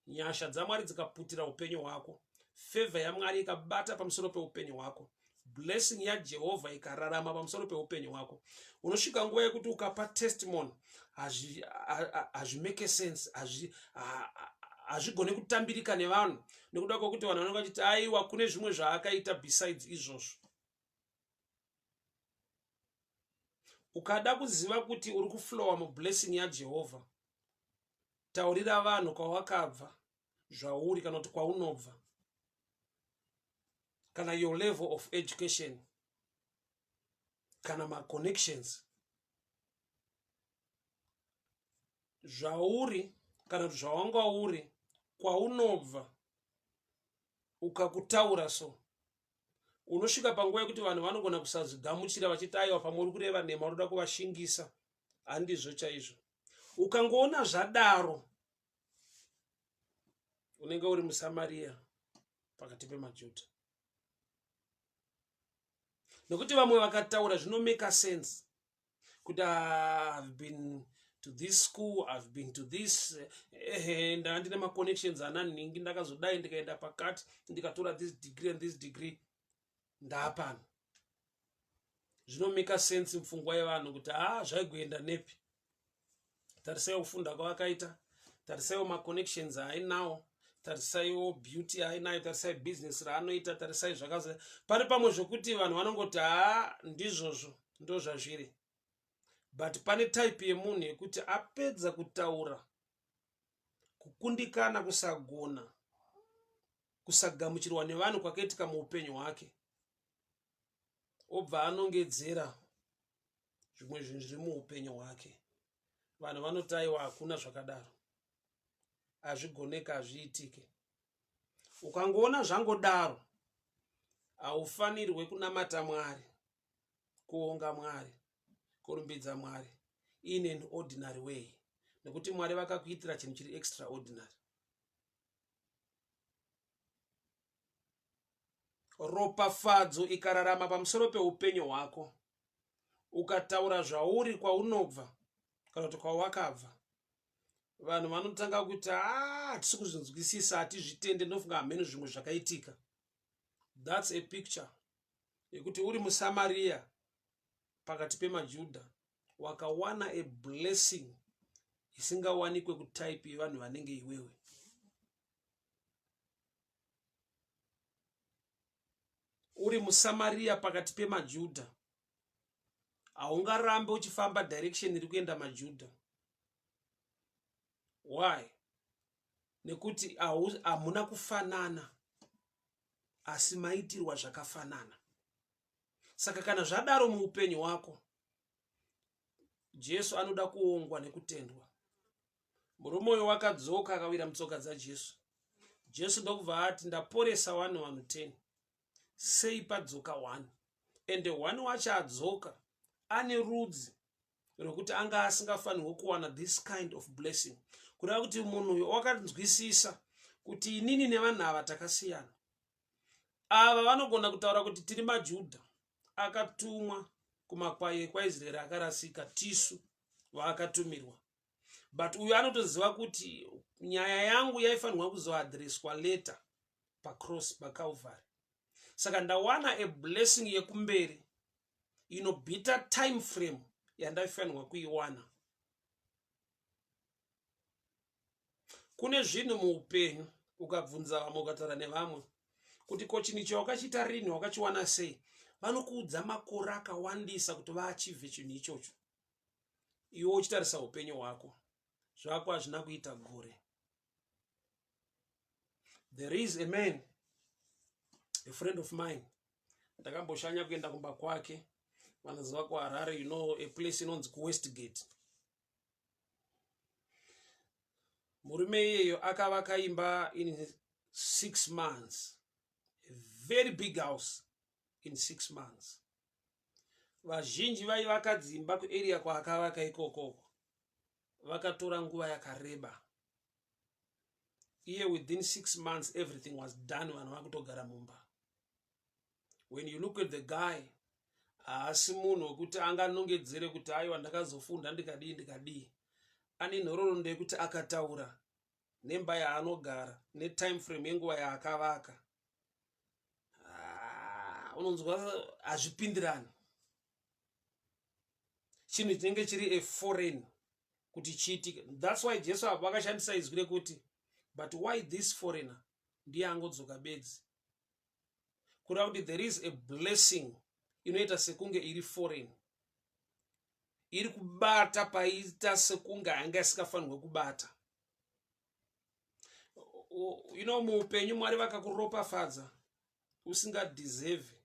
Nyasha dzaMwari dzikaputira upenyu hwako, favor yaMwari ikabata pamusoro peupenyu hwako, blessing yaJehovha ikararama pamusoro peupenyu hwako, unosvika nguva yekuti ukapa testimony hazvimake sense, hazvigone kutambirika nevanhu nekuda kwekuti vanhu vanenge vachiti aiwa kune zvimwe zvaakaita besides izvozvo. Ukada kuziva kuti uri kuflowa mublessing yaJehovha, Taurira vanhu kwawakabva, zvauri kana kuti kwaunobva, kana your level of education, kana maconnections, zvauri kana kuti zvawanga uri, kwaunobva, ukakutaura so unosvika panguva yekuti vanhu vanogona kusazvigamuchira vachiti aiwa pamwe uri kureva nhema uri kuda kuvashingisa handizvo chaizvo ukangoona zvadaro unenge uri musamariya pakati pemajudha nekuti vamwe vakataura zvinomeka sense kuti ah, i've been to this school i've been to this ehe eh, ndanga ndine maconnections ana nhingi ndakazodai ndikaenda pakati ndikatora this degree and this degree ndaapano zvinomeka sense mupfungwa yevanhu kuti haa ah, zvaigoenda nepi tarisaiwo kufunda kwavakaita tarisaiwo maconnections aainawo tarisaiwo beauty aainayo tarisai business raanoita tarisai zvakazo pane pamwe zvokuti vanhu vanongoti haa ndizvozvo ndozvazviri but pane type yemunhu yekuti apedza kutaura kukundikana kusagona kusagamuchirwa nevanhu kwakaitika muupenyu hwake obva anongedzera zvimwe zvinhu zviri muupenyu hwake vanhu vanoti aiwa hakuna zvakadaro hazvigoneka hazviitike ukangoona zvangodaro haufanirwe kunamata mwari kuonga mwari kurumbidza mwari in an ordinary way nekuti mwari vakakuitira chinhu chiri extraordinary Ropafadzo ikararama pamusoro peupenyu hwako, ukataura zvauri kwaunobva kana kuti kwawakabva, vanhu vanotanga kuti ah, hatisi kuzvinzwisisa, hatizvitende, ndofunga hameno zvimwe zvakaitika. That's a picture yekuti uri muSamaria pakati pemaJuda wakawana a blessing isingawanikwe kutype yevanhu vanenge iwewe. Uri muSamaria pakati pemaJudha, haungarambe uchifamba direction iri kuenda maJudha. Why? Nekuti hamuna kufanana, asi maitirwa zvakafanana. Saka kana zvadaro muupenyu hwako, Jesu anoda kuongwa nekutendwa. Murume uyo wakadzoka akawira mutsoka dzaJesu. Jesu ndokubva ati ndaporesa wani vanhu 10. Sei padzoka one? Ende one wacho adzoka ane rudzi rwekuti anga asingafanirwe kuwana this kind of blessing. Kureva kuti munhu uyo wakanzwisisa kuti inini nevanhu ava takasiyana. Ava vanogona kutaura kuti tiri maJudha akatumwa kumakwai ekwaIsraeri akarasika, tisu vaakatumirwa. But uyu anotoziva kuti nyaya yangu yaifanirwa kuzoadreswa later pacross paCalvary. Saka ndawana a blessing yekumberi inobhita time frame yandaifanirwa kuiwana. Kune zvinhu muupenyu ukabvunza vamwe ukataura nevamwe kuti ko chinhu icho wakachiita rini wakachiwana sei, vanokuudza makore akawandisa kuti vaachivhe chinhu ichocho. Iwe uchitarisa upenyu hwako, zvako hazvina kuita gore. There is a man, a friend of mine, ndakamboshanya kuenda kumba kwake, vanoziva kuHarare, you know a place inonzi kuWestgate. Murume iyeyo akavaka imba in 6 months, a very big house in 6 months. Vazhinji vaivaka dzimba kuarea kwaakavaka ikokoko vakatora nguva yakareba. Iye within 6 months everything was done, vanhu vakutogara mumba. When you look at the guy, haasi munhu wekuti anganongedzere kuti aiwa ndakazofunda ndikadii ndikadii. Ane nhororondo yekuti akataura nemba yaanogara netime frame yenguva yaakavaka, unonzwa hazvipindirani. Chinhu chinenge chiri a foreign kuti chiitike. That's why Jesu apo akashandisa izwi rekuti but why this foreigner ndiye angodzoka bedzi. Kureva kuti there is a blessing inoita sekunge iri foreign, iri kubata paita sekunge anga isingafanirwe kubata. You know, muupenyu Mwari vakakuropafadza usingadeserve,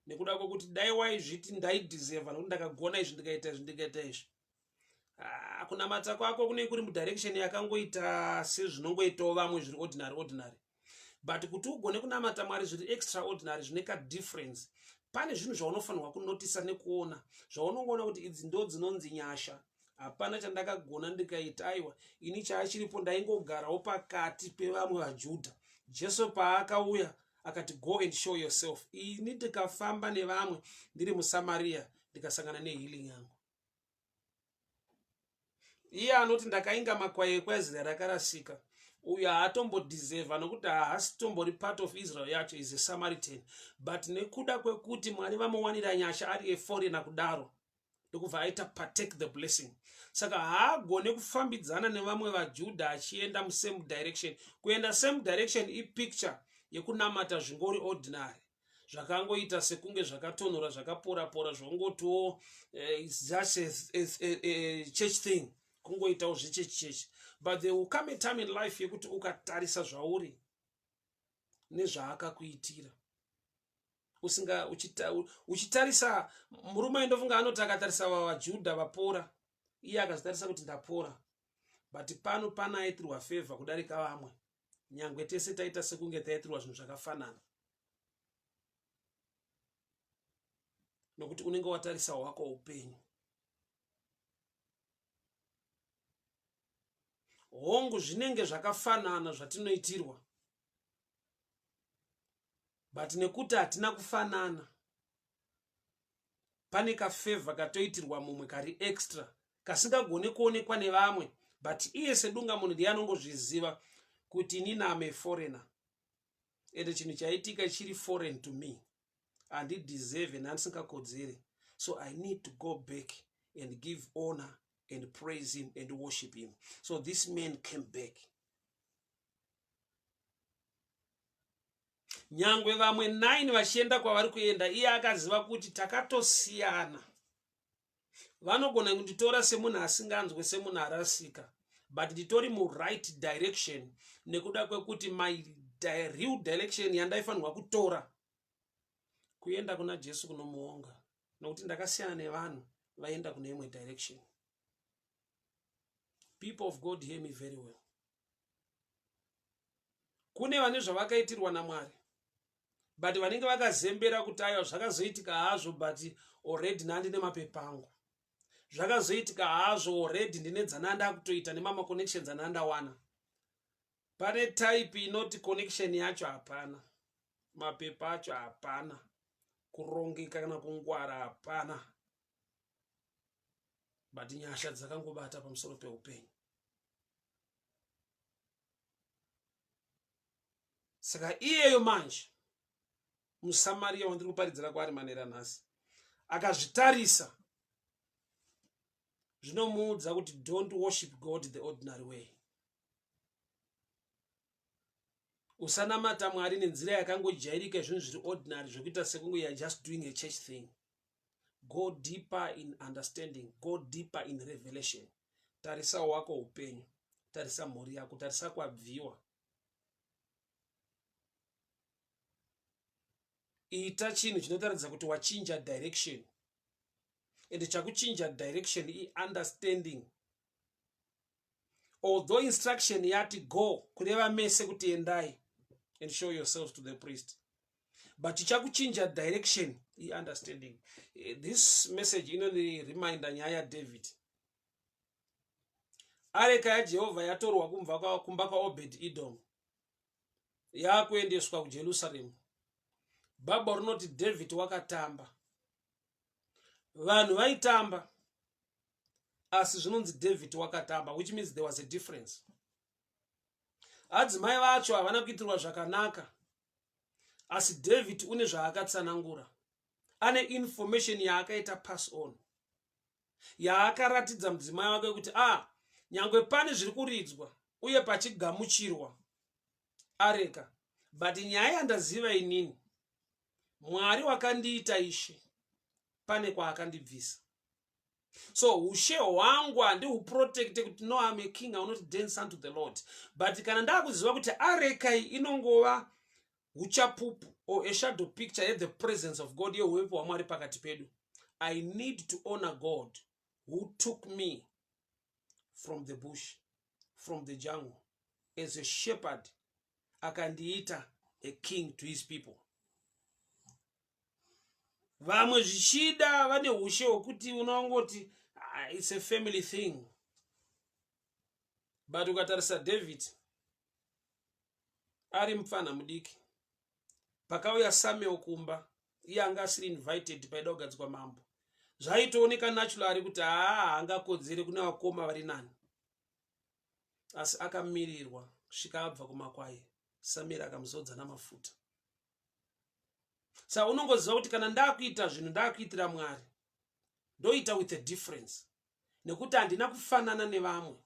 nekuda kwekuti dai waizviti ndaideserva nekuti ndakagona izvi ndikaita izvi ndikaita izvi, kunamata kwako kunenge kuri mudirection yakangoita sezvinongoitawo vamwe zviri ordinary ordinary. But kuti ugone kunamata Mwari zviri extraordinary, zvine kadifference, pane zvinhu zvaunofanirwa kunotisa nekuona, zvaunongoona kuti idzi ndo dzinonzi nyasha. Hapana chandakagona ndikaita, aiwa, ini chaachiripo ndaingogarawo pakati pevamwe vaJudha. Jesu paakauya akati go and show yourself, ini ndikafamba nevamwe ndiri muSamaria ndikasangana nehealing yangu. Iye anoti ndakainga makwai ekwaIsraeri rakarasika. Uyu haatombodhiserva nokuti haasi tombori part of Israel yacho, is a Samaritan. But nekuda kwekuti Mwari vamuwanira nyasha ari aforeigner kudaro, ndokubva aita partake the blessing. Saka haagone kufambidzana nevamwe vaJudha achienda musame direction. Kuenda same direction ipicture yekunamata zvingori ordinary, zvakangoita sekunge zvakatonhora, zvakapora-pora, zvongotiwo it's just a church thing, kungoitawo zvechechi chechi. But there will come a time in life yekuti ukatarisa zvauri nezvaakakuitira, usinga uchitarisa murume ndofunga anoti akatarisa vaJudha vapora, iye akazotarisa kuti ndapora, but pano pana aitirwa favor kudarika vamwe, nyangwe tese taita sekunge taitirwa zvinhu zvakafanana, nokuti unenge watarisa hwako upenyu. Hongu, zvinenge zvakafanana zvatinoitirwa, but nekuti hatina kufanana, pane kafavour katoitirwa mumwe kari extra kasingagone kuonekwa nevamwe. But iye sedunga munhu ndiye anongozviziva kuti inini am a foreigner, ende chinhu chaitika chiri foreign to me, handideserve nhandisingakodzere, so I need to go back and give honor and praise him and worship him. So this man came back, nyangwe vamwe 9 vachienda kwavari kuenda, iye akaziva kuti takatosiyana. Vanogona kunditora semunhu asinganzwe, semunhu arasika, but nditori muright direction, nekuda kwekuti my real direction yandaifanirwa kutora kuenda kuna Jesu kunomuonga. Nokuti ndakasiyana nevanhu vaenda kune imwe direction. People of God, hear me very well. Kune vane zvavakaitirwa naMwari, but vanenge vakazembera kuti aiwa, zvakazoitika hazvo, but already nandine mapepa angu. Zvakazoitika hazvo, already ndine dzananda kutoita nemama connections anandawana. Pane type inoti connection yacho hapana, mapepa acho hapana, kurongeka kana kungwara hapana, but nyasha dzakangobata pamusoro peupenyu. Saka iyeyo manje muSamariya wandiri kuparidzira kwaari manera nhasi akazvitarisa, zvinomuudza kuti don't worship God the ordinary way. Usanamata Mwari nenzira yakangojairika, zvinhu zviri ordinary zvekuita sekunge you are just doing a church thing. Go deeper in understanding, go deeper in revelation. Tarisa wako upenyu, tarisa mhuri yako, tarisa kwabviwa. Ita chinhu chinotaridza kuti wachinja direction, and chakuchinja direction iunderstanding. Although instruction yati go, kureva mese kuti endai and show yourselves to the priest, but chakuchinja direction iunderstanding. This message inondireminder nyaya yaDavid. Areka yaJehovha yatorwa kumba kwaObed Edom, yakuendeswa kuJerusaremu. Bhabha rinoti David wakatamba, vanhu vaitamba, asi zvinonzi David wakatamba, which means there was a difference. Adzimai vacho havana kuitirwa zvakanaka, asi David une zvaakatsanangura, ane information yaakaita pass on, yaakaratidza mudzimai wake kuti a ah, nyangwe pane zviri kuridzwa uye pachigamuchirwa areka, but nyaya yandaziva inini, Mwari wakandiita ishe pane kwaakandibvisa, so ushe hwangu handihuprotecte kuti no, am a king, I will not dance unto the Lord. But kana ndakuziva kuti areka iyi inongova uchapupu or a shadow picture yethe presence of God, yehuvepo hwaMwari pakati pedu, I need to honor God who took me from the bush, from the jungle, as a shepherd, akandiita a king to his people. Vamwe zvichida vane ushe hwekuti unongoti, ah, it's a family thing, but ukatarisa David ari mupfanha mudiki, pakauya Samuel kumba, iye anga asiri invited paida kugadzikwa mambo, zvaitooneka naturally kuti haa, haangakodzere, kune vakoma vari nani, asi akamirirwa kusvika abva kumakwai, Samuel akamuzodza namafuta. Saka unongoziva kuti kana ndakuita zvinhu, ndakuitira Mwari, ndoita with a difference, nekuti handina kufanana nevamwe.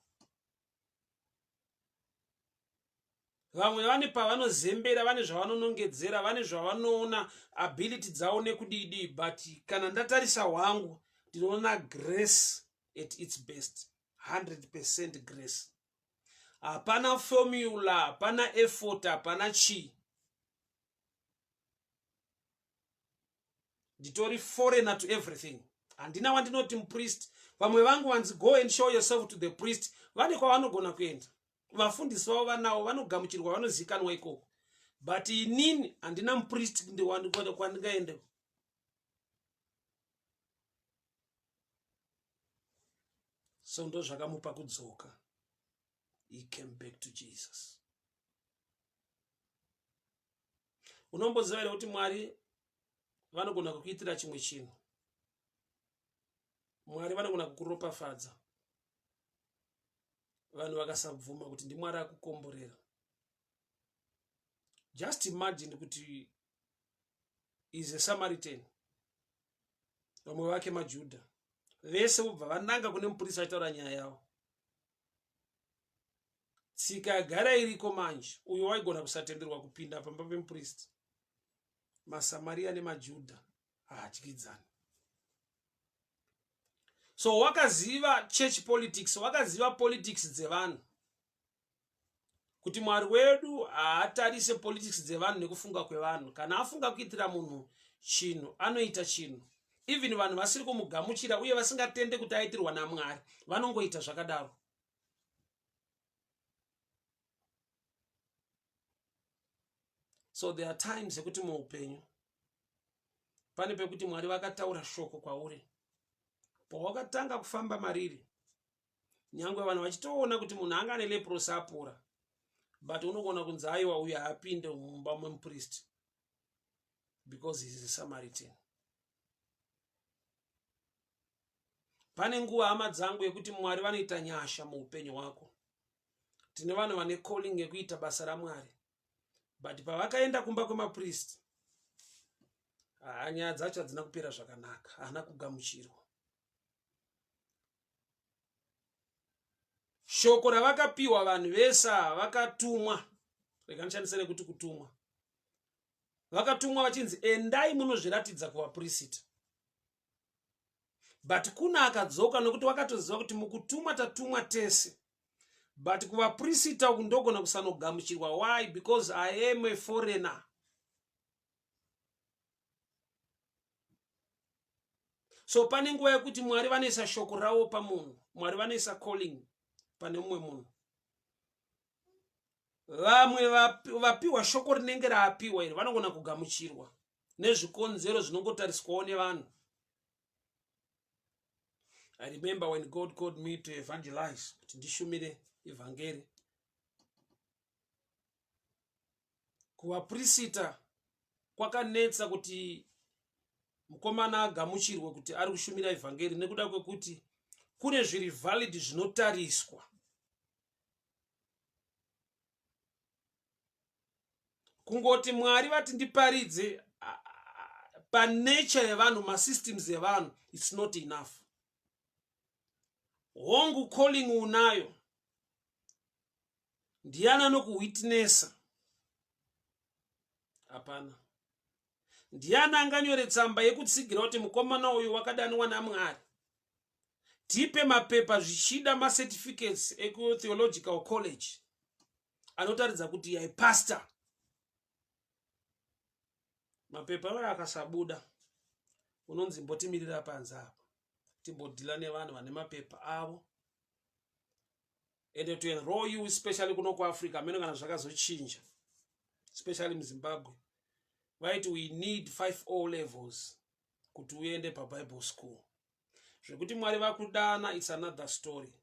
Vamwe vane pavanozembera, vane zvavanonongedzera, vane zvavanoona, ability dzavo nekudidi, but kana ndatarisa hwangu, ndinoona grace at its best, 100% grace. Hapana formula, hapana effort, hapana chii. Nditori foreigner to everything. Handina wandinoti mupriest. Vamwe vangu vanzi go and show yourself to the priest, vane kwavanogona kuenda, vafundisi vavo vanavo, vanogamuchirwa, vanozivikanwa ikoko, but inini handina mupriest kwandingaende. So ndo zvakamupa kudzoka. He came back to Jesus. Unomboziva here kuti Mwari vanogona kukuitira chimwe chinhu? Mwari vanogona kukuropafadza, vanhu vakasabvuma kuti ndiMwari akukomborera. Just imagine kuti is a Samaritan, vamwe vake maJudha, vese vobva vananga kune mupurisa achitaura nyaya yavo. Tsika yagara iriko manje, uyo waigona kusatenderwa kupinda pamba pemupristi. MaSamariya nemaJudha haadyidzani. So wakaziva church politics, wakaziva politics dzevanhu, kuti Mwari wedu haatarise politics dzevanhu nekufunga kwevanhu. Kana afunga kuitira munhu chinhu, anoita chinhu. Even vanhu vasiri kumugamuchira uye vasingatende kuti aitirwa naMwari vanongoita zvakadaro. So there are times yekuti muupenyu pane pekuti Mwari vakataura shoko kwauri, pawakatanga kufamba mariri, nyangwe vanhu vachitoona kuti munhu anga ane leprosi apora, but unogona kunzi aiwa, uyo haapinde mumba memupristi because he is a Samaritan. Pane nguva, hama dzangu, yekuti Mwari vanoita nyasha muupenyu hwako. Tine vanhu vane calling yekuita basa raMwari, but pavakaenda kumba kwemapristi, haa, nyaya dzacho hadzina kupera zvakanaka, haana kugamuchirwa. Shoko ravakapiwa vanhu vese ava vakatumwa, rega ndishandise rekuti kutumwa, vakatumwa vachinzi endai munozviratidza kuvapurisita, but kuna akadzoka nokuti wakatoziva kuti mukutumwa tatumwa tese, but kuvapurisita uku ndogona kusanogamuchirwa. Why? Because I am a foreigner. So pane nguva yekuti Mwari vanoisa shoko ravo pamunhu, Mwari vanoisa calling pane mumwe munhu. Vamwe vapiwa shoko rinenge raapiwa iri vanogona kugamuchirwa nezvikonzero zvinongotariswawo nevanhu. I remember when God called me to evangelize, kuti ndishumire evhangeri kuvapurisita, kwakanetsa kuti mukomana agamuchirwe kuti ari kushumira evhangeri nekuda kwekuti kune zviri valid zvinotariswa. Kungoti Mwari vati ndiparidze, panature yevanhu, masystems evanhu, it's not enough. Hongu, calling unayo, ndiani anokuwitnessa? Hapana. Ndiani anganyore tsamba yekutsigira kuti mukomana uyu wakadaniwa naMwari? Tipe mapepa, zvichida macertificates ekutheological college anotaridza kuti yai pastor. Mapepa ayo akasabuda, unonzi mbotimirira panze apo, timbodhila nevanhu vane mapepa avo. And to enroll you, especially kuno kuAfrica, amene kana zvakazochinja, especially muZimbabwe, vaiti we need 5 O levels kuti uende paBible school. Zvekuti Mwari vakudana, it's another story.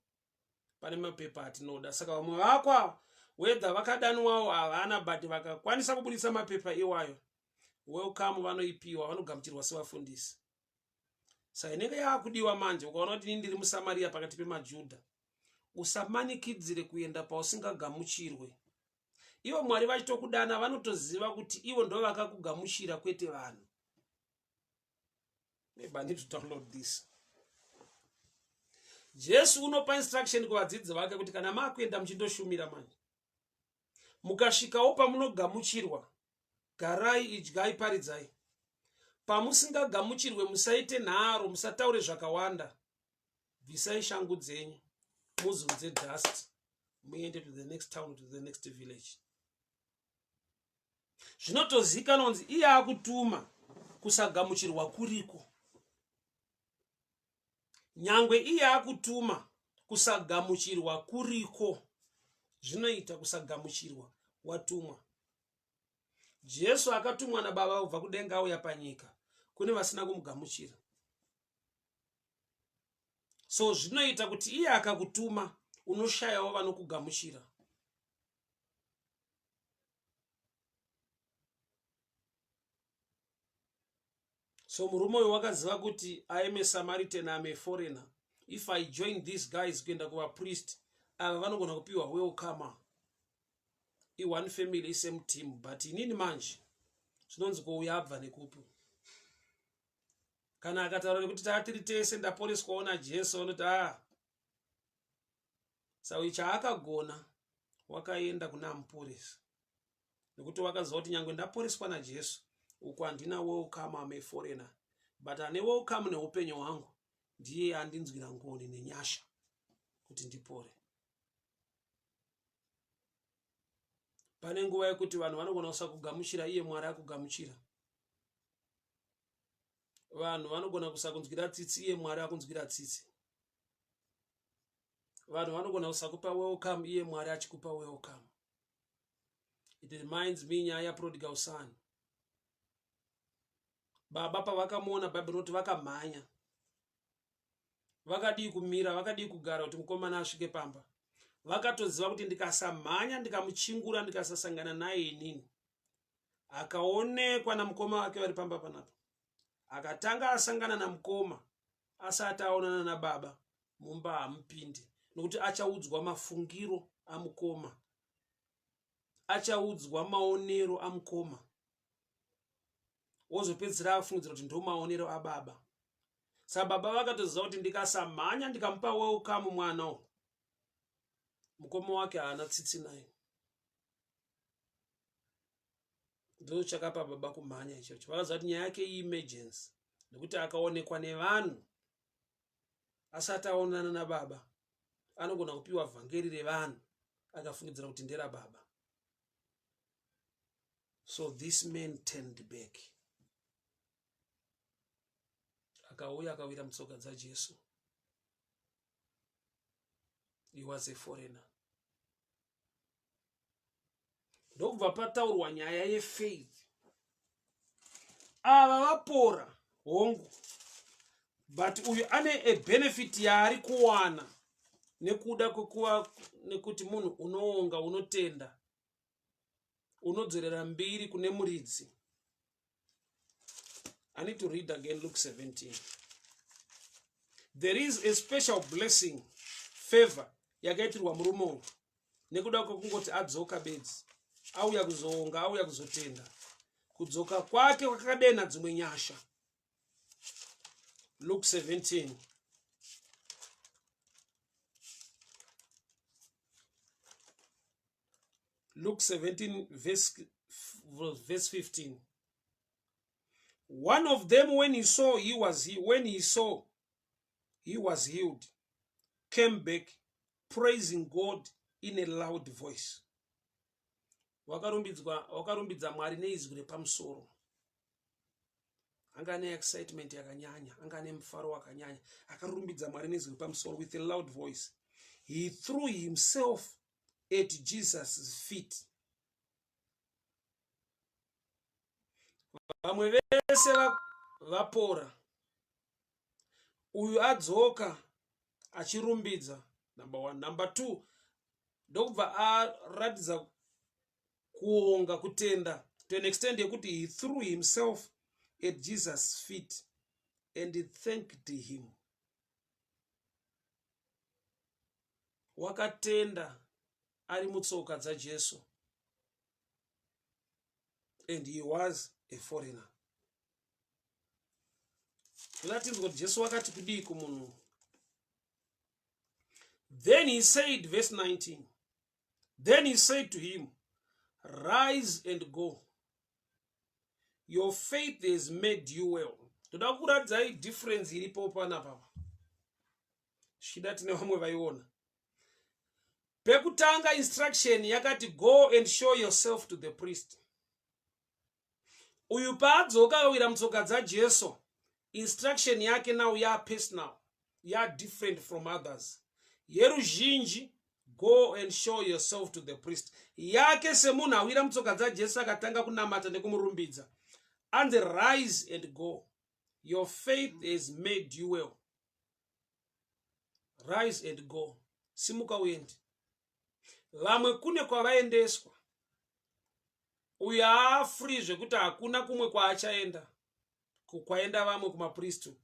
Pane mapepa atinoda. Saka vamwe vako ava, whether vakadanwawo havana, but vakakwanisa kubudisa mapepa iwayo, welcome vanoipiwa, vanogamuchirwa sevafundisi. Saka inenge yaakudiwa manje, ukaona kuti ini ndiri muSamaria pakati pemaJudha, usamanikidzire kuenda pausingagamuchirwe. Ivo Mwari vachitokudana, vanotoziva kuti ivo ndo vakakugamuchira, kwete vanhu. Maybe I need to download this. Jesu unopa instruction kuvadzidzi vake kuti kana maakuenda muchindoshumira manje, mukasvikawo pamunogamuchirwa, garai, idyai, paridzai. Pamusingagamuchirwe, musaite nharo, musataure zvakawanda, bvisai shangu dzenyu, muzunze dust, muende to the next town, to the next village. Zvinotozikanwa kunzi iye akutuma, kusagamuchirwa kuriko. Nyangwe iye akutuma, kusagamuchirwa kuriko. Zvinoita kusagamuchirwa watumwa. Jesu akatumwa naBaba kubva kudenga, auya panyika, kune vasina kumugamuchira. So zvinoita kuti iye akakutuma, unoshayawo vanokugamuchira. So murume uyu wakaziva kuti I am a Samaritan, am a foreigner. If I join these guys kuenda kuvapriest ava, vanogona kupiwa welcome, i-one family, isame team, but inini manje zvinonzi kouya abva nekupi? Kana akataura nekuti taatiri tese, ndaporeswawo naJesu, vanoti a ah. Sauyu chaakagona, wakaenda kuna amupurisa nekuti wakaziva kuti nyange ndaporeswa naJesu uku, handina welcome, am a foreigner, but ane welcome neupenyu hwangu ndiye andinzwira ngoni nenyasha kuti ndipore. Pane nguva yekuti vanhu vanogona kusakugamuchira, iye Mwari akugamuchira. Vanhu vanogona kusakunzwira tsitsi iye Mwari akunzwira tsitsi. Vanhu vanogona kusakupa welcome iye Mwari achikupa welcome. It reminds me nyaya yaprodigal son. Baba pavakamuona Bhaibheri rinoti vakamhanya. Vakadii kumira, vakadii kugara kuti mukomana asvike pamba. Vakatoziva kuti ndikasamhanya ndikamuchingura ndikasasangana naye inini. Akaonekwa namukoma wake vari pamba panapa. Akatanga asangana namukoma asati aonana nababa mumba hamupindi nokuti achaudzwa mafungiro amukoma achaudzwa maonero amukoma wozopedzisira afungidzira kuti ndomaonero ababa saka baba vakatoziva kuti ndikasamhanya ndikamupa welcome mwana u mukoma wake haana tsitsi naye ndo chakapa baba kumhanya ichocho vakaziva kuti nyaya yake iemergency nekuti akaonekwa nevanhu asati aonana nababa anogona kupiwa vhangeri revanhu akafungidzira kuti nderababa so this man turned back akauya akawira mutsoka dzajesu he was a foreigner ndokubva pataurwa nyaya yefaith ava vapora hongu but uyu ane a benefit yaari kuwana nekuda kwekuva nekuti munhu unoonga unotenda unodzorera mbiri kune muridzi i need to read again luke 17 there is a special blessing favor yakaitirwa murume uyu nekuda kwekungoti adzoka bedzi auya kuzoonga auya kuzotenda kudzoka kwake kwakadenha dzimwe nyasha luke 17 Luke 17 verse, verse 15 one of them when he saw he was he, when he saw he was healed came back praising God in a loud voice wakarumbidzwa wakarumbidza mwari neizwi repamusoro anga ane excitement yakanyanya anga ane mufaro wakanyanya akarumbidza mwari nezwi repamusoro with a loud voice he threw himself at jesus feet vamwe vese vapora uyu adzoka achirumbidza number one number two ndokubva aratidza kuonga kutenda to an extent yekuti he threw himself at jesus feet and thanked him wakatenda ari mutsoka dzajesu and he was a foreigner toda tinzwa kuti jesu wakati kudii kumunhu then he said verse 19 then he said to him rise and go your faith has made you well toda kuratidzai difference iripo panapa zvichida tine vamwe vaiona pekutanga instruction yakati go and show yourself to the priest uyu paadzoka akawira mutsoka dzajesu instruction yake now ya personal ya different from others yeruzhinji go and show yourself to the priest yake semunhu awira mutsoka dzajesu akatanga kunamata nekumurumbidza anzi rise and go your faith has made you well rise and go simuka uende vamwe kune kwavaendeswa uyu haafree zvekuti hakuna kumwe kwaachaenda kwaenda vamwe kumapristu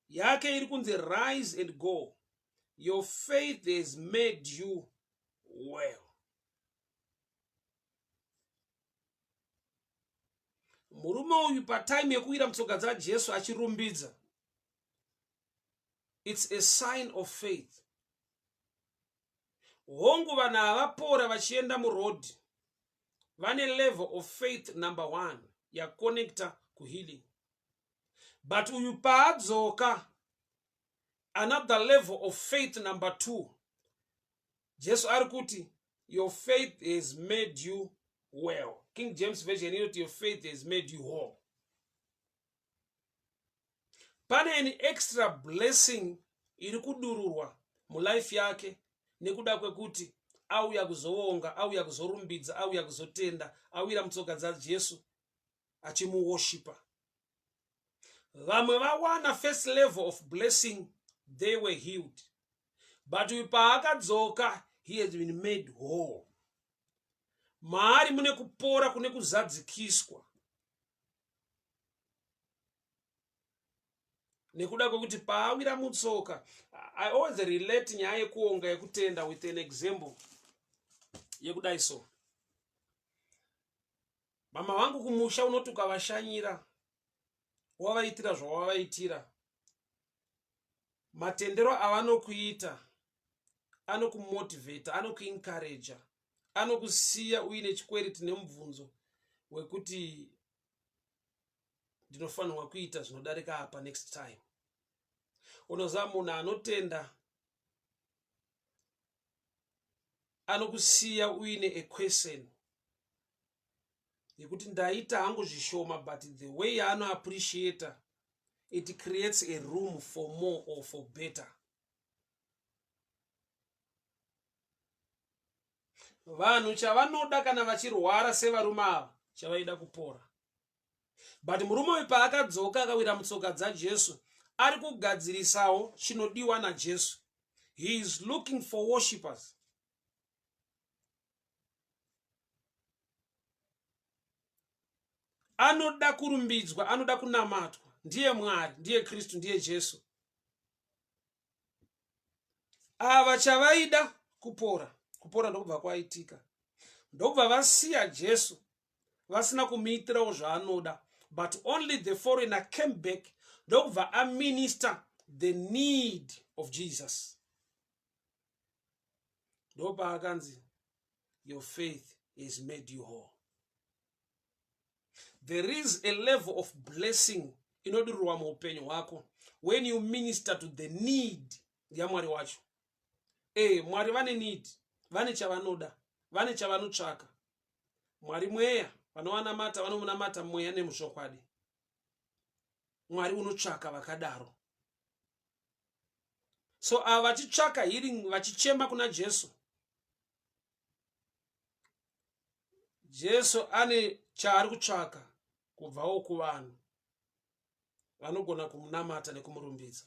yake iri kunzi rise and go your faith has made you well murume uyu patime yekuwira mutsoka dzajesu achirumbidza its a sign of faith hongu vanhu havapora vachienda muroad vane level of faith number one yaconnecta kuhealing but uyu paadzoka another level of faith number two jesu ari kuti your faith has made you well king james version inoti your faith has made you whole. Pane an extra blessing iri kudururwa mulife yake nekuda kwekuti auya kuzoonga, auya kuzorumbidza, auya kuzotenda, awira mutsoka dzaJesu achimuwoshipa. Vamwe vawana first level of blessing, they were healed, but uyu paakadzoka he has been made whole. Maari mune kupora kune kuzadzikiswa nekuda kwekuti paawira mutsoka. I always relate nyaya yekuonga, yekutenda with an example yekudai so. Mama vangu kumusha, unoti ukavashanyira, wavaitira zvawavaitira, matendero avanokuita anokumotivheta, anokuencouraja, anokusiya uine chikwereti nemubvunzo wekuti ndinofanirwa kuita zvinodarika apa next time. Unoziva, munhu anotenda anokusiya uine a question yekuti ndaita hangu zvishoma, but the way yaanoappreciata, it creates a room for more or for better. Vanhu chavanoda kana vachirwara, sevarume ava, chavaida kupora. But murume uyu paakadzoka akawira mutsoka dzaJesu, ari kugadzirisawo chinodiwa naJesu. He is looking for worshippers. Anoda kurumbidzwa, anoda kunamatwa. Ndiye Mwari, ndiye Kristu, ndiye Jesu. Ava chavaida kupora. Kupora ndokubva kwaitika, ndokubva vasiya Jesu vasina kumuitirawo zvaanoda. But only the foreigner came back, ndokubva aminister the need of Jesus. Ndopaakanzi, "Your faith has made you whole." There is a level of blessing inodururwa muupenyu hwako when you minister to the need yaMwari wacho. Mwari vane need, vane chavanoda, vane chavanotsvaka. Mwari mweya, vanovanamata vanomunamata mweya nemuzvokwadi. Mwari unotsvaka vakadaro. So ava vachitsvaka healing, vachichema kuna Jesu, Jesu ane chaari kutsvaka kubvawo kuvanhu vanogona kumunamata nekumurumbidza.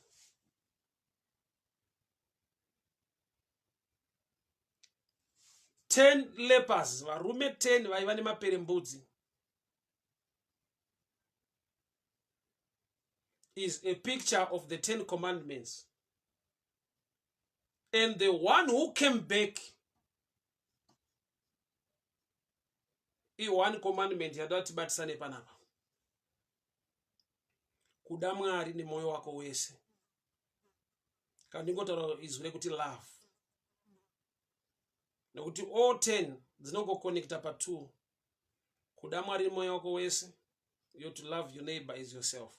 10 lepers, varume 10 vaiva nemaperembudzi, is a picture of the 10 commandments, and the one who came back i-one commandment yada tibatisane panapa: kuda Mwari nemwoyo wako wese. Kana ndingotaura izwi rekuti love, nekuti all 10 dzinongokonekta pa2: kuda Mwari nemwoyo wako wese, you to love your neighbor as yourself.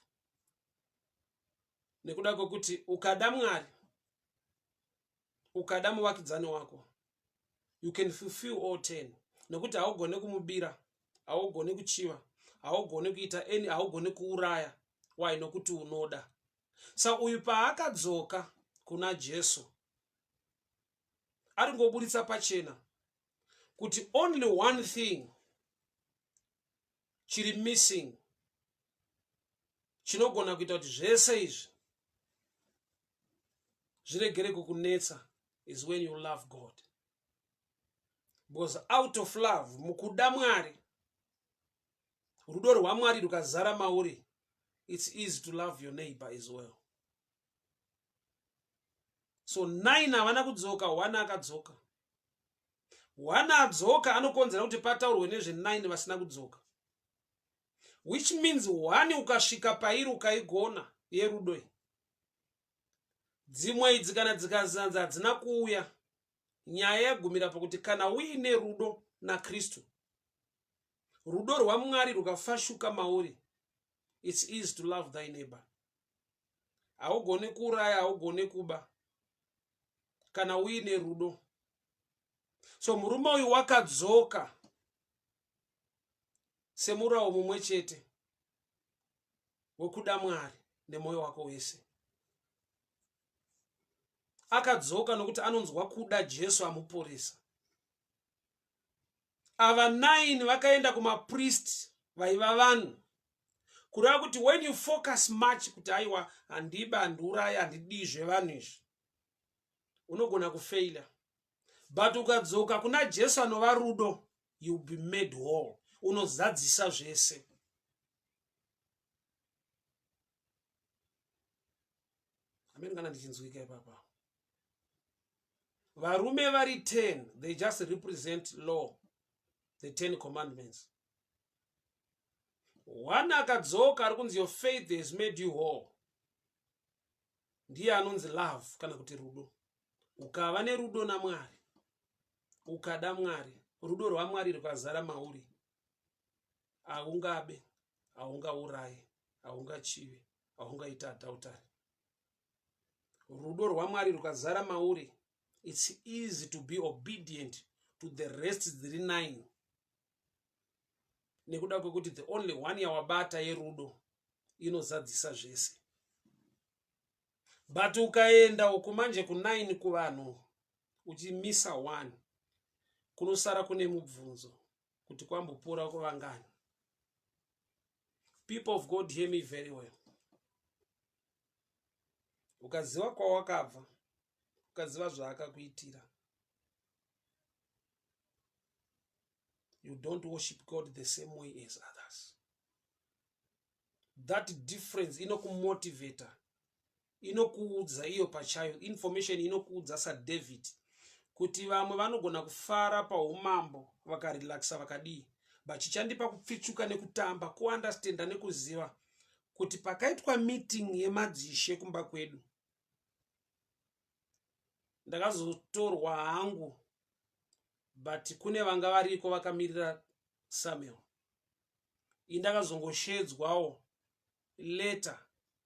Nekuda kwekuti ukada Mwari, ukada muvakidzani wako, you can fulfill all 10, nekuti haugone kumubira, haugone kuchiva, haugone kuita any, haugone kuuraya. Why? Nokuti unoda. Sa uyu paakadzoka kuna Jesu, ari ngoburitsa pachena kuti only one thing chiri missing chinogona kuita kuti zvese izvi zviregere kukunetsa is when you love God, because out of love, mukuda Mwari, rudo rwaMwari rukazara mauri, it's easy to love your neighbor as well. So nine havana kudzoka, one akadzoka. One adzoka anokonzera kuti pataurwe nezve9 vasina kudzoka, which means one ukasvika pairi, ukaigona yerudo, dzimwe idzi kana dzikazanza hadzina kuuya. Nyaya yagumira pakuti kana uine rudo naKristu, rudo rwaMwari rukafashuka mauri, it's easy to love thy neighbor. Haugoni kuuraya, haugoni kuba kana uine rudo. So murume uyu wakadzoka semurawo mumwe chete wekuda Mwari. nemwoyo wako wese. Akadzoka nokuti anonzwa kuda Jesu amuporesa. Ava 9 vakaenda kumapriest vaiva vanhu. Kureva kuti when you focus much kuti aiwa handiba, handiuraya, handidii zvevanhu izvi, unogona kufeila. But ukadzoka kuna Jesu anova rudo, you'll be made whole. Unozadzisa zvese. Amen. Kana ndichinzwika ipapa. Varume vari 10, they just represent law, the 10 commandments. One akadzoka ari kunzi your faith has made you whole. Ndiye anonzi love kana kuti rudo. Ukava nerudo naMwari, ukada Mwari, rudo rwaMwari rukazara mauri, haungabe, haungaurayi, haungachivi, haungaita adultery. Rudo rwaMwari rukazara mauri, it's easy to be obedient to the rest dziri 9, nekuda kwekuti the only one yawabata yerudo inozadzisa zvese. But ukaenda uku manje ku9 kuvanhu uchimisa 1, kunosara kune mubvunzo kuti kwambopora kuvangani. People of God, hear me very well. Ukaziva kwawakabva, ukaziva zvaakakuitira, you don't worship God the same way as others. That difference inokumotivata, inokuudza iyo pachayo information, inokuudza saDavid kuti vamwe vanogona kufara paumambo vakarelaxa vakadii, but chichandipa kupfichuka nekutamba kuunderstanda nekuziva kuti pakaitwa meeting yemadzishe kumba kwedu, ndakazotorwa hangu, but kune vanga variko vakamirira Samuel. Indakazongoshedzwawo later.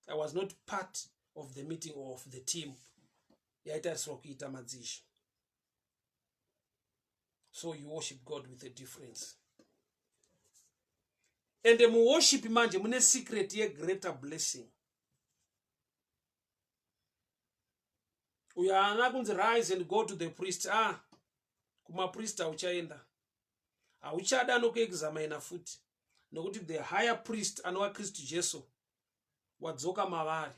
I was not part of the meeting or of the team yaitarisirwa kuita madzishe. So you worship God with a difference. And muworship manje mune secret yegreater blessing. Uyo haana kunzi rise and go to the priest. Kumapriest hauchaenda, hauchada anokuexamina futi, nokuti the higher priest anova Kristu Jesu wadzoka mavari,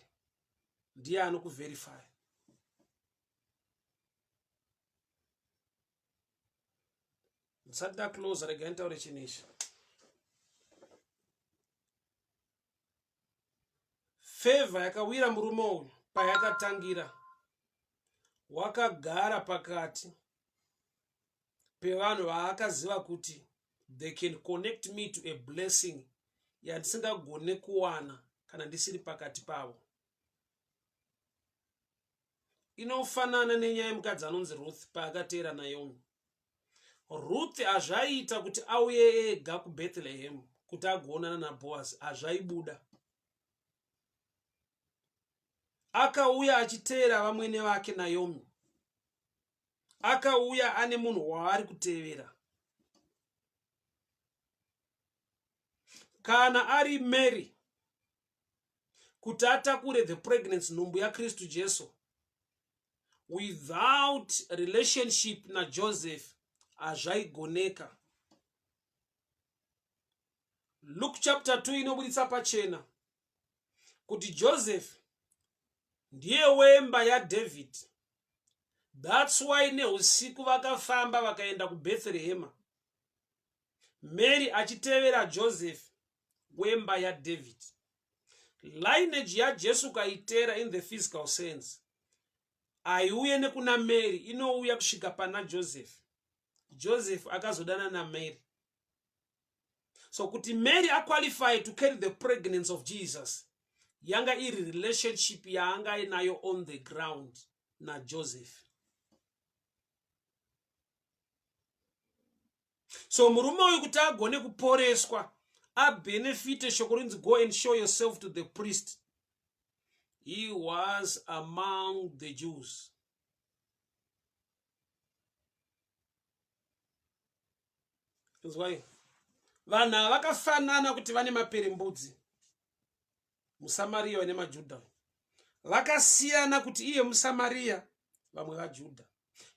ndiye anokuverify. Ndisati ndaclose, regai nditaure chinhu ichi. Favor yakawira murume uyu payakatangira, wakagara pakati pevanhu vaakaziva kuti they can connect me to a blessing yandisingagone kuwana kana ndisiri pakati pavo. Inofanana nenyaya yemukadzi anonzi Ruth paakateera Naomi. Ruth hazvaiita kuti auye ega kuBethlehem kuti agoonana naBoaz, hazvaibuda. Akauya achiteera vamwene vake Naomi, akauya ane munhu waari kutevera. Kana ari Mary, kuti atakure the pregnancy, nhumbu yaKristu Jesu, without relationship naJoseph hazvaigoneka. Luke chapter 2 inobuditsa pachena kuti Joseph ndiye wemba yaDavid. That's why neusiku vakafamba vakaenda kuBethlehema, Mary achitevera Joseph wemba yaDavid. Lineage yaJesu kaitera in the physical sense aiuye nekuna Mary, inouya kusvika pana Joseph. Joseph akazodana naMary. So kuti Mary aqualify to carry the pregnancy of Jesus, yanga iri relationship yaanga ainayo on the ground naJoseph. So murume uyu kuti agone kuporeswa, abenefite shoko rinzi go and show yourself to the priest, he was among the Jews. Nzwai, vanhu ava vakafanana kuti vane maperembudzi. Musamariya uyu nemaJudha uyu vakasiyana kuti iye muSamariya, vamwe vaJudha.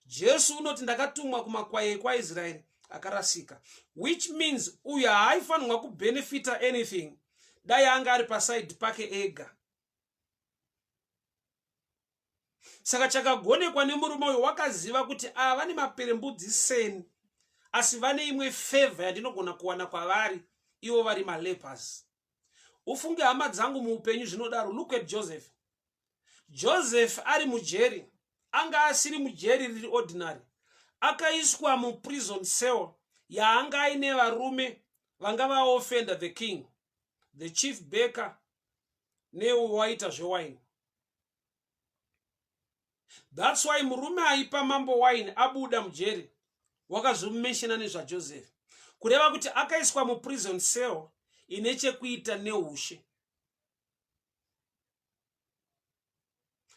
Jesu unoti ndakatumwa kumakwai ekwaIsraeri akarasika, which means uyu haaifanirwa kubenefita anything dai anga ari pasaidi pake ega. Saka chakagonekwa nemurume uyu, wakaziva kuti ava vane maperembudzi seni, asi vane imwe favor yandinogona kuwana kwavari ivo vari malepers. Ufunge hama dzangu, muupenyu zvinodaro. Look at Joseph. Joseph ari mujeri, anga asiri mujeri riri ordinary. Akaiswa muprison cell yaanga aine varume vanga vaofenda the king, the chief baker newaita zvewaini. That's why murume aipa mambo wine abuda mujeri wakazomeshena nezvaJoseph, kureva kuti akaiswa muprison cell ine chekuita neushe.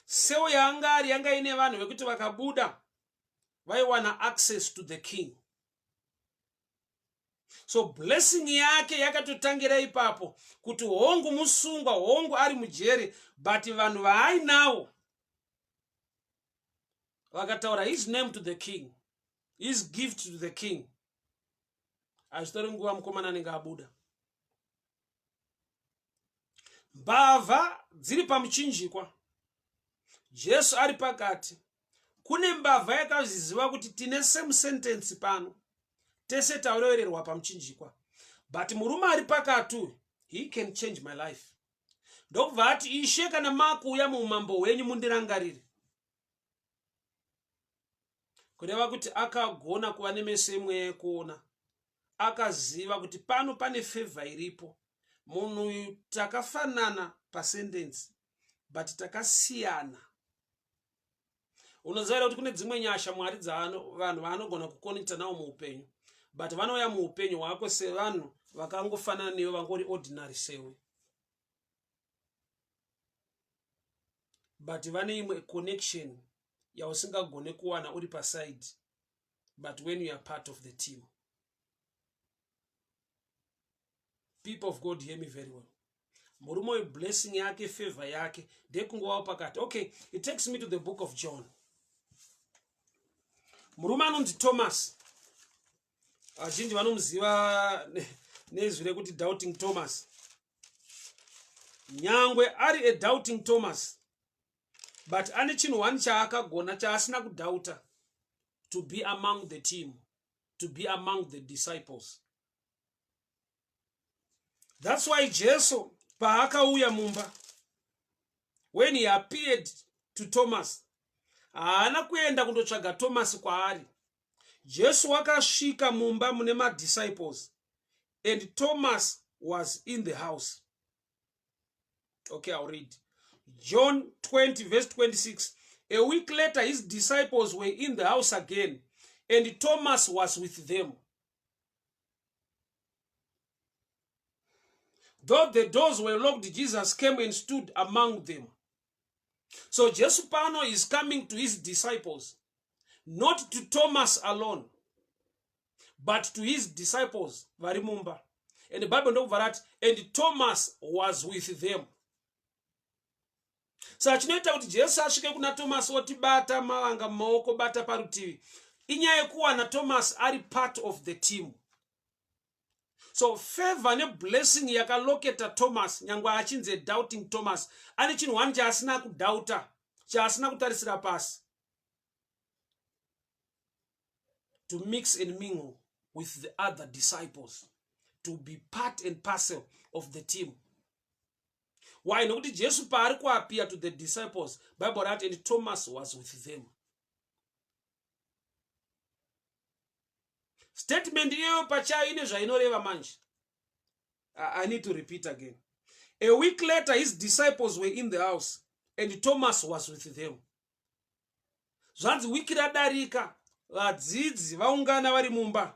Cell yaanga ari yanga ine vanhu vekuti vakabuda vaiwana access to the king. So blessing yake yakatotangira ipapo, kuti hongu musungwa, hongu ari mujeri, but vanhu vaainawo vakataura his name to the king, his gift to the king. Hazvitori nguva, mukomana anenge abuda. Mbavha dziri pamuchinjikwa, Jesu ari pakati. Kune mbavha yakazviziva kuti tine same sentence pano, tese taurevererwa pamuchinjikwa, but murume ari pakati uyu, he can change my life. Ndokubva ati, "Ishe, kana makuuya muumambo hwenyu, mundirangarire." Kureva kuti akagona kuva nemeso emweya ekuona, akaziva kuti pano pane favor iripo. Munhu uyu takafanana pasentence, but takasiyana. Unoziva here kuti kune dzimwe nyasha Mwari vanhu vaanogona kuconnecta navo muupenyu, but vanouya muupenyu hwako sevanhu vakangofanana newe, vangori ordinary sewe, but vane imwe connection yausingagone kuwana uri paside, but when you are part of the team? People of God, hear me very well. Murume uyu, blessing yake, favor yake ndekungovawo pakati. Okay, it takes me to the book of John. Murume anonzi Thomas, vazhinji vanomuziva nezwi rekuti Doubting Thomas. Nyangwe ari a Doubting Thomas, but ane chinhu one chaakagona chaasina kudoubta: to be among the team, to be among the disciples. That's why Jesu paakauya mumba, when he appeared to Thomas, haana kuenda kundotsvaga Thomas kwaari. Jesu wakasvika mumba mune madisciples and Thomas was in the house. Okay, I'll read John 20 verse 26. A week later his disciples were in the house again and Thomas was with them. Though the doors were locked, Jesus came and stood among them. So Jesu pano is coming to his disciples, not to Thomas alone, but to his disciples vari mumba. And the Bible ndokubva rati, "And Thomas was with them." Saka chinoita kuti Jesu asvike kuna Thomas otibata mavanga mumaoko, bata parutivi, inyaya yekuwana Thomas ari part of the team. So favor neblessing yakalocata Thomas, nyangwe achinzi Doubting Thomas, ane chinhu one chaasina kudoubta, chaasina kutarisira pasi: to mix and mingle with the other disciples, to be part and parcel of the team. Why? Nokuti Jesu paari kuappear to the disciples, Bible rati, "And Thomas was with them." Statement iyoyo pachayo ine zvainoreva manje. I need to repeat again. A week later his disciples were in the house and Thomas was with them. Zvanzi wiki radarika, vadzidzi vaungana vari mumba,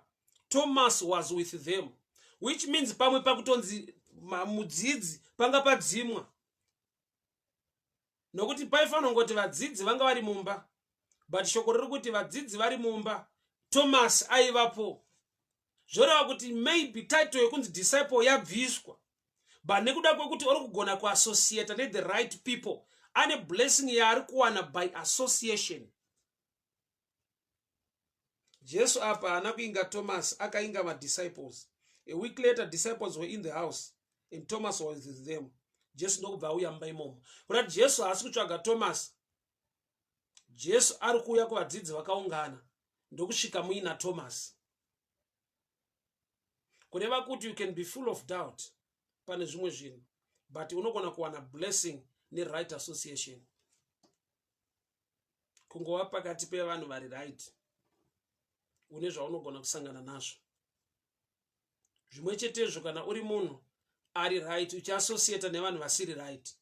Thomas was with them, which means pamwe pakutonzi mudzidzi panga padzimwa, nokuti paifanira kungoti vadzidzi vanga vari mumba, but shoko riri kuti vadzidzi vari mumba, Thomas aivapo. Zvoreva kuti maybe title yekunzi disciple yabviswa, But nekuda kwekuti uri kugona kuassociata nethe right people, ane blessing yaari kuwana by association. Jesu apa haana kuinga Thomas, akainga madisciples. A week later, disciples were in the house and Thomas was with them. Jesu ndokubva auya mumba imomo. Kurati Jesu haasi kutsvaga Thomas. Jesu ari kuuya kuvadzidzi vakaungana ndokusvika muina Thomas. Kureva kuti you can be full of doubt pane zvimwe zvinhu, but unogona kuwana blessing neright association. Kungova pakati pevanhu vari right, une zvaunogona kusangana nazvo. Zvimwe chetezvo kana uri munhu ari right uchiassociata nevanhu vasiri right,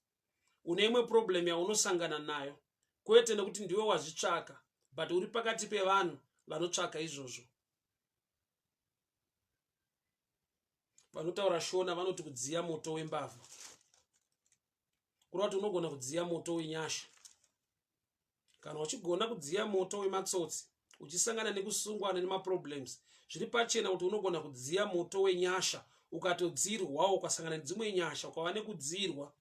une imwe problem yaunosangana nayo, kwete nekuti ndiwe wazvitsvaka, but uri pakati pevanhu vanotsvaka izvozvo. Vanotaura Shona vanoti kudziya moto wembavha, kureva kuti unogona kudziya moto wenyasha. Kana uchigona kudziya moto wematsotsi uchisangana nekusungwa nemaproblems, zviri pachena kuti unogona kudziya moto wenyasha ukatodzirwawo, ukasangana nedzimwe nyasha ukava nekudzirwa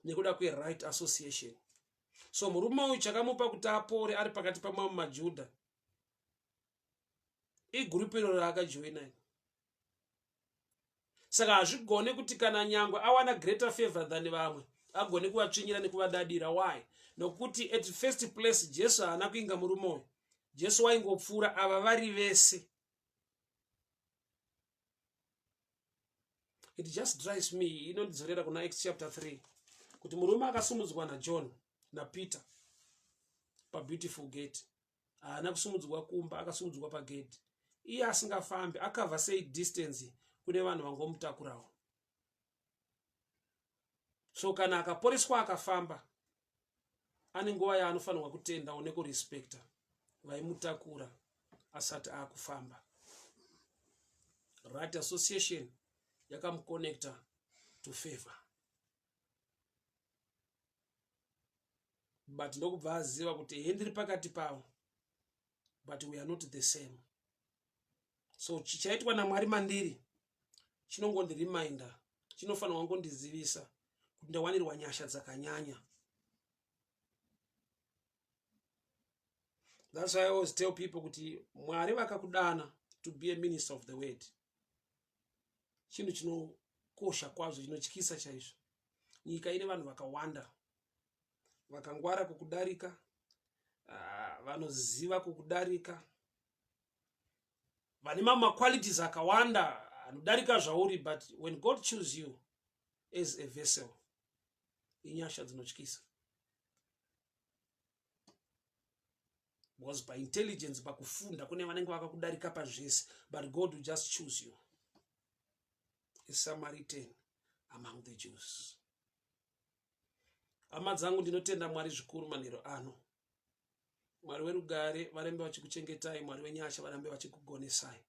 nekuda kweright association. So murume uyu chakamupa kuti apore ari pakati pamamwe maJudha igurupu iro raakajoina. Saka hazvigone kuti kana nyangwe awana greater favor than vamwe agone kuvatsvinyira nekuvadadira. Why? Nokuti at first place Jesu haana kuinga murume uyu. Jesu waingopfuura ava vari vese. It just drives me, inondidzorera kuna Acts chapter 3 kuti murume akasumudzwa naJohn naPeter paBeautiful Gate haana kusumudzwa kumba, akasumudzwa pagate. Iye asingafambi akavha sei distance kune vanhu vangomutakurawo? So kana akaporeswa akafamba, ane nguva yaanofanirwa kutendawo nekurespecta vaimutakura asati akufamba. Right association yakamuconnecta to favor. But ndokubva aziva kuti he ndiri pakati pavo, but we are not the same. So chichaitwa naMwari mandiri chinongondireminder, chinofanirwa kungondizivisa kuti ndawanirwa nyasha dzakanyanya. That's why I always tell people kuti Mwari vakakudana to be a minister of the word, chinhu chinokosha kwazvo, chinotyisa chaizvo. Nyika ine vanhu vakawanda vakangwara kukudarika, vanoziva kukudarika, vane mamwe maqualities akawanda anodarika zvauri, but when God choose you as a vessel, inyasha dzinotyisa. Because by intelligence, pakufunda, kune vanenge vakakudarika pazvese, but God will just choose you, a Samaritan among the Jews. Hama dzangu, ndinotenda Mwari zvikuru manhero ano. Mwari werugare varambe vachikuchengetai, Mwari wenyasha varambe vachikugonesai.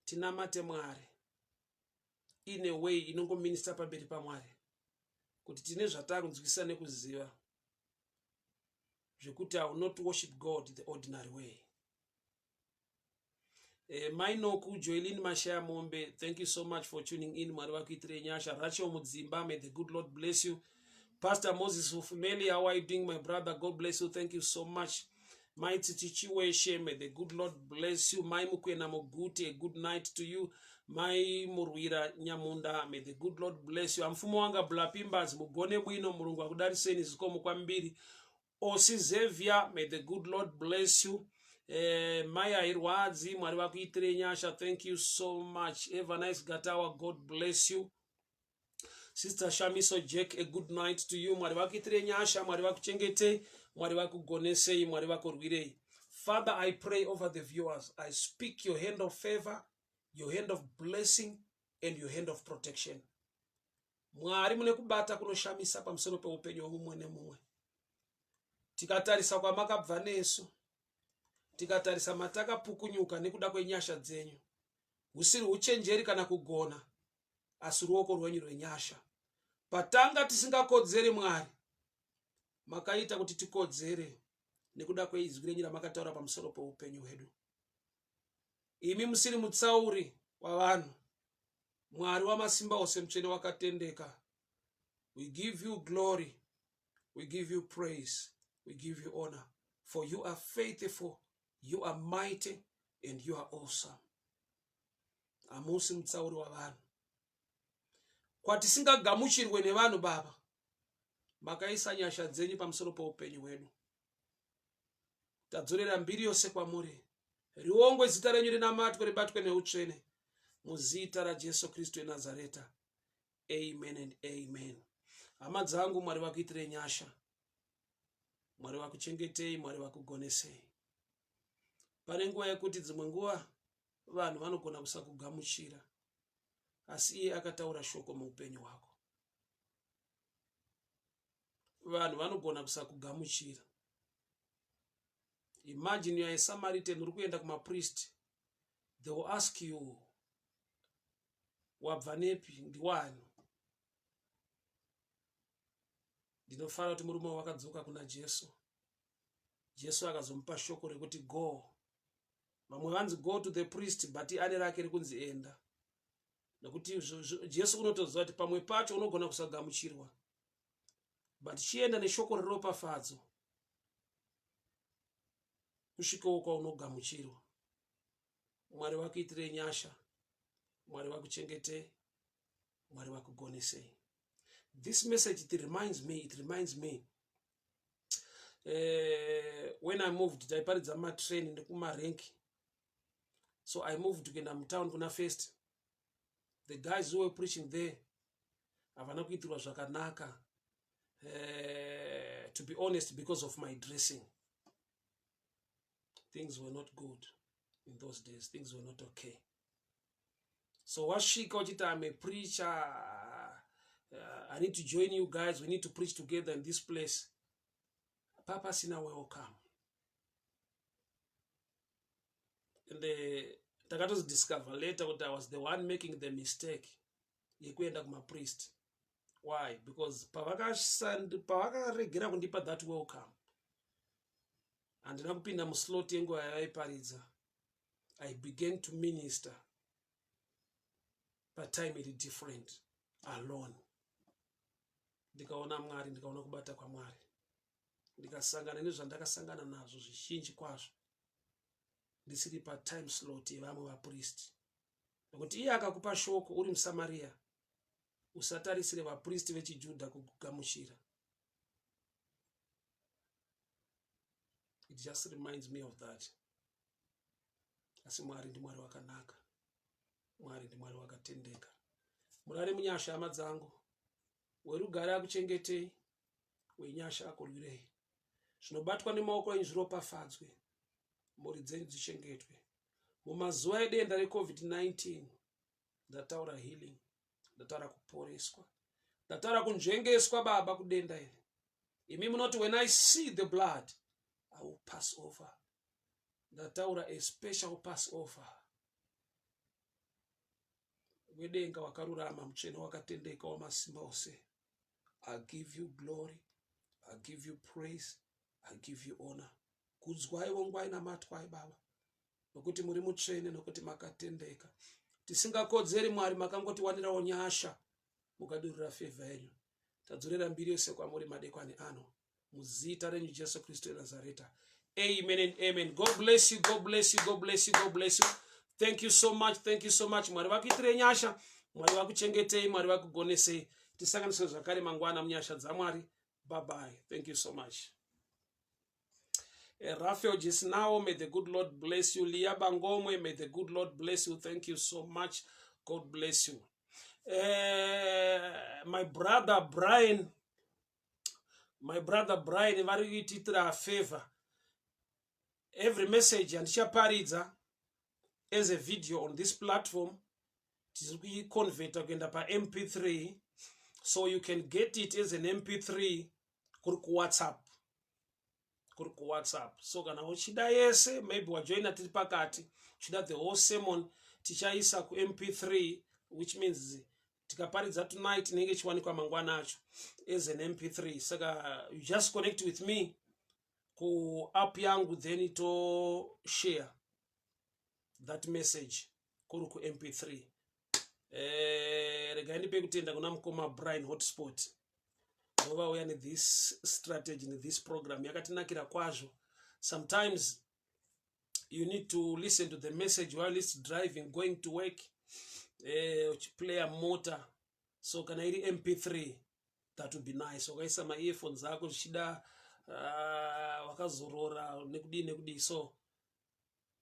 Tinamate Mwari in a way inongominista pamberi paMwari kuti tine zvatakunzwisisa nekuziva zvekuti I will not worship God the ordinary way. Mai Noku Joelin Mashaya Mombe, thank you so much for tuning in. Mwari vakuitirei nyasha. Rachel Mudzimba, may the good Lord bless you. Pastor Moses Ufumeli, how are you doing, my brother? God bless you. Thank you so much. Mai Tsitsi Chiweshe, may the good Lord bless you. Mai Mukwena Muguti, a good night to you. Mai Murwira Nyamunda, may the good Lord bless you. Amfumo wanga Blapimbas, mugone bwino, Mulungu akudariseni zikomo kwambiri. Osi Xavier, may the good Lord bless you. Mai Hairwadzi, Mwari vakuitire nyasha. Thank you so much. Eva Nice Gatawa, God bless you. Sister Shamiso Jack, a good night to you. Mwari vakuitire nyasha, Mwari vakuchengetei, Mwari vakugonesei, Mwari vakurwirei. Father, I pray over the viewers. I speak your hand of favor, your hand of blessing and your hand of protection. Mwari mune kubata kunoshamisa pamusoro peupenyu hwemumwe nemumwe. Tikatarisa kwamakabva nesu, tikatarisa matakapukunyuka nekuda kwenyasha dzenyu, husiri uchenjeri kana kugona, asi ruoko rwenyu rwenyasha. Patanga tisingakodzeri, Mwari, makaita kuti tikodzere nekuda kweizwi renyu ramakataura pamusoro peupenyu hwedu. Imi musiri mutsauri wavanhu. Mwari wamasimba ose, mutsvene wakatendeka, we give you glory, we give you praise, we give you honor, for you are faithful, you are mighty and you are awesome. Hamusi mutsauri wavanhu. Kwatisingagamuchirwe nevanhu, Baba, makaisa nyasha dzenyu pamusoro peupenyu hwedu. Tadzorera mbiri yose kwamuri. Riongwe zita renyu, rinamatwe, ribatwe neutsvene, muzita raJesu Kristu eNazareta. Amen and amen. Hama dzangu, Mwari vakuitire nyasha, Mwari vakuchengetei, Mwari vakugonesei. Pane nguva yekuti dzimwe nguva vanhu vanogona kusakugamuchira, asi iye akataura shoko muupenyu hwako. Vanhu vanogona kusakugamuchira. Imagine you are a Samaritan, uri kuenda kumapriest. They will ask you, "Wabva nepi? Ndiwani?" Ndinofara kuti murume wakadzoka kuna Jesu. Jesu akazomupa shoko rekuti go. Vamwe vanzi go to the priest, but ane rake rikunzi enda, nekuti Jesu unotoziva kuti pamwe pacho unogona kusagamuchirwa, but chienda neshoko reropafadzo kusvikawo kwaunogamuchirwa. Mwari vakuitirei nyasha, Mwari vakuchengetei, Mwari vakugonesei. This message, it reminds me when I moved, taiparidza mumatrain nekumarenki. So I moved kuenda mutown kuna First. The guys who were preaching there havana kuitirwa zvakanaka, to be honest, because of my dressing. Things were not good in those days, things were not okay. So wasvika uchiti, "I'm a preacher, I need to join you guys, we need to preach together in this place." Papasina welcome. And takatozidiscover later kuti I was the one making the mistake yekuenda kumapriest. Why? Because pavakaregera kundipa that welcome, handina kupinda muslot yenguva yavaiparidza. I began to minister patime iri different, alone. Ndikaona Mwari, ndikaona kubata kwaMwari, ndikasangana nezvandakasangana nazvo zvizhinji kwazvo ndisiri patime slot yevamwe vapristi, nekuti iye akakupa shoko uri muSamariya, usatarisire vapristi vechiJudha kugamuchira. It just reminds me of that. Asi Mwari ndiMwari wakanaka, Mwari ndiMwari wakatendeka. Murare munyasha, hama dzangu. Werugare akuchengetei, wenyasha akurwirei. Zvinobatwa nemaoko enyu zviropafadzwe, mhuri dzenyu dzichengetwe mumazuva edenda reCOVID-19. Ndataura healing, ndataura kuporeswa, ndataura kunzvengeswa, Baba, kudenda iri. Imi munoti, "When I see the blood, I will pass over." Ndataura a special pass over. Wedenga wakarurama, mutsvene wakatendeka, wamasimba ose, I give you glory, I give you praise, I give you honor. Kudzwai, vongwai, namatwai, Baba, nokuti muri mutsvene, nokuti makatendeka. Tisingakodzeri, Mwari, makangotiwanirawo nyasha, mukadurura favour yenyu. Tadzorera mbiri yose kwamuri madekwani ano, muzita renyu Jesu Kristu eNazareta. Amen and amen. God bless you, God bless you, God bless you, God bless you. Thank you so much, thank you so much. Mwari vakuitire nyasha, Mwari vakuchengetei, Mwari vakugonesei. Tisanganiswe zvakare mangwana munyasha dzaMwari. Bye bye, thank you so much. Raphael Jisnao, may the good Lord bless you. Lia Bangomwe, may the good Lord bless you. Thank you so much. God bless you. My brother Brian, my brother Brian, vari kuitiitira favor. Every message handichaparidza as a video on this platform. Tiri kuiconverta kuenda paMP3, so you can get it as an MP3 kuri kuWhatsApp, kuri kuWhatsApp. So kana uchida yese, maybe wajoina tiri pakati, uchida the whole sermon, tichaisa kuMP3, which means tikaparidza tonight, inenge ichiwanikwa mangwana acho as an MP3. Saka you just connect with me kuapp yangu, then to share that message kuri kuMP3. Regai ndipe kutenda kuna mukoma Brian Hotspot, vovauya nethis strategy, nethis program yakatinakira kwazvo. Sometimes you need to listen to the message while it's driving, going to work, uchiplaya mota. So kana iri MP3, that would be nice. Wakaisa maearphones ako, zvichida wakazorora nekudii nekudii. So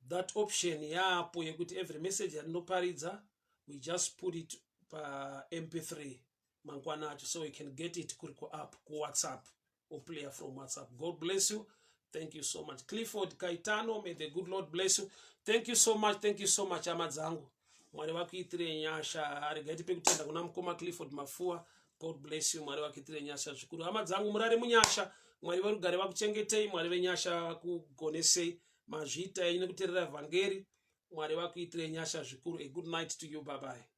that option yapo yekuti every message yandinoparidza, we just put it pa MP3 mangwana acho, so you can get it kuri kuapp, kuWhatsApp, or player from WhatsApp. God bless you. Thank you so much, Clifford Kaitano. May the good Lord bless you. Thank you so much, thank you so much, hama dzangu. Mwari vakuitire nyasha. Regai tipe kutenda kuna mukoma Clifford Mafuwa. God bless you. Mwari vakuitire nyasha zvikuru. Hama dzangu, murare munyasha. Mwari varugare vakuchengetei. Mwari venyasha vakugonesei. Mazviita enyu nekuteerera vhangeri. Mwari vakuitire nyasha zvikuru. A good night to you. Bye bye.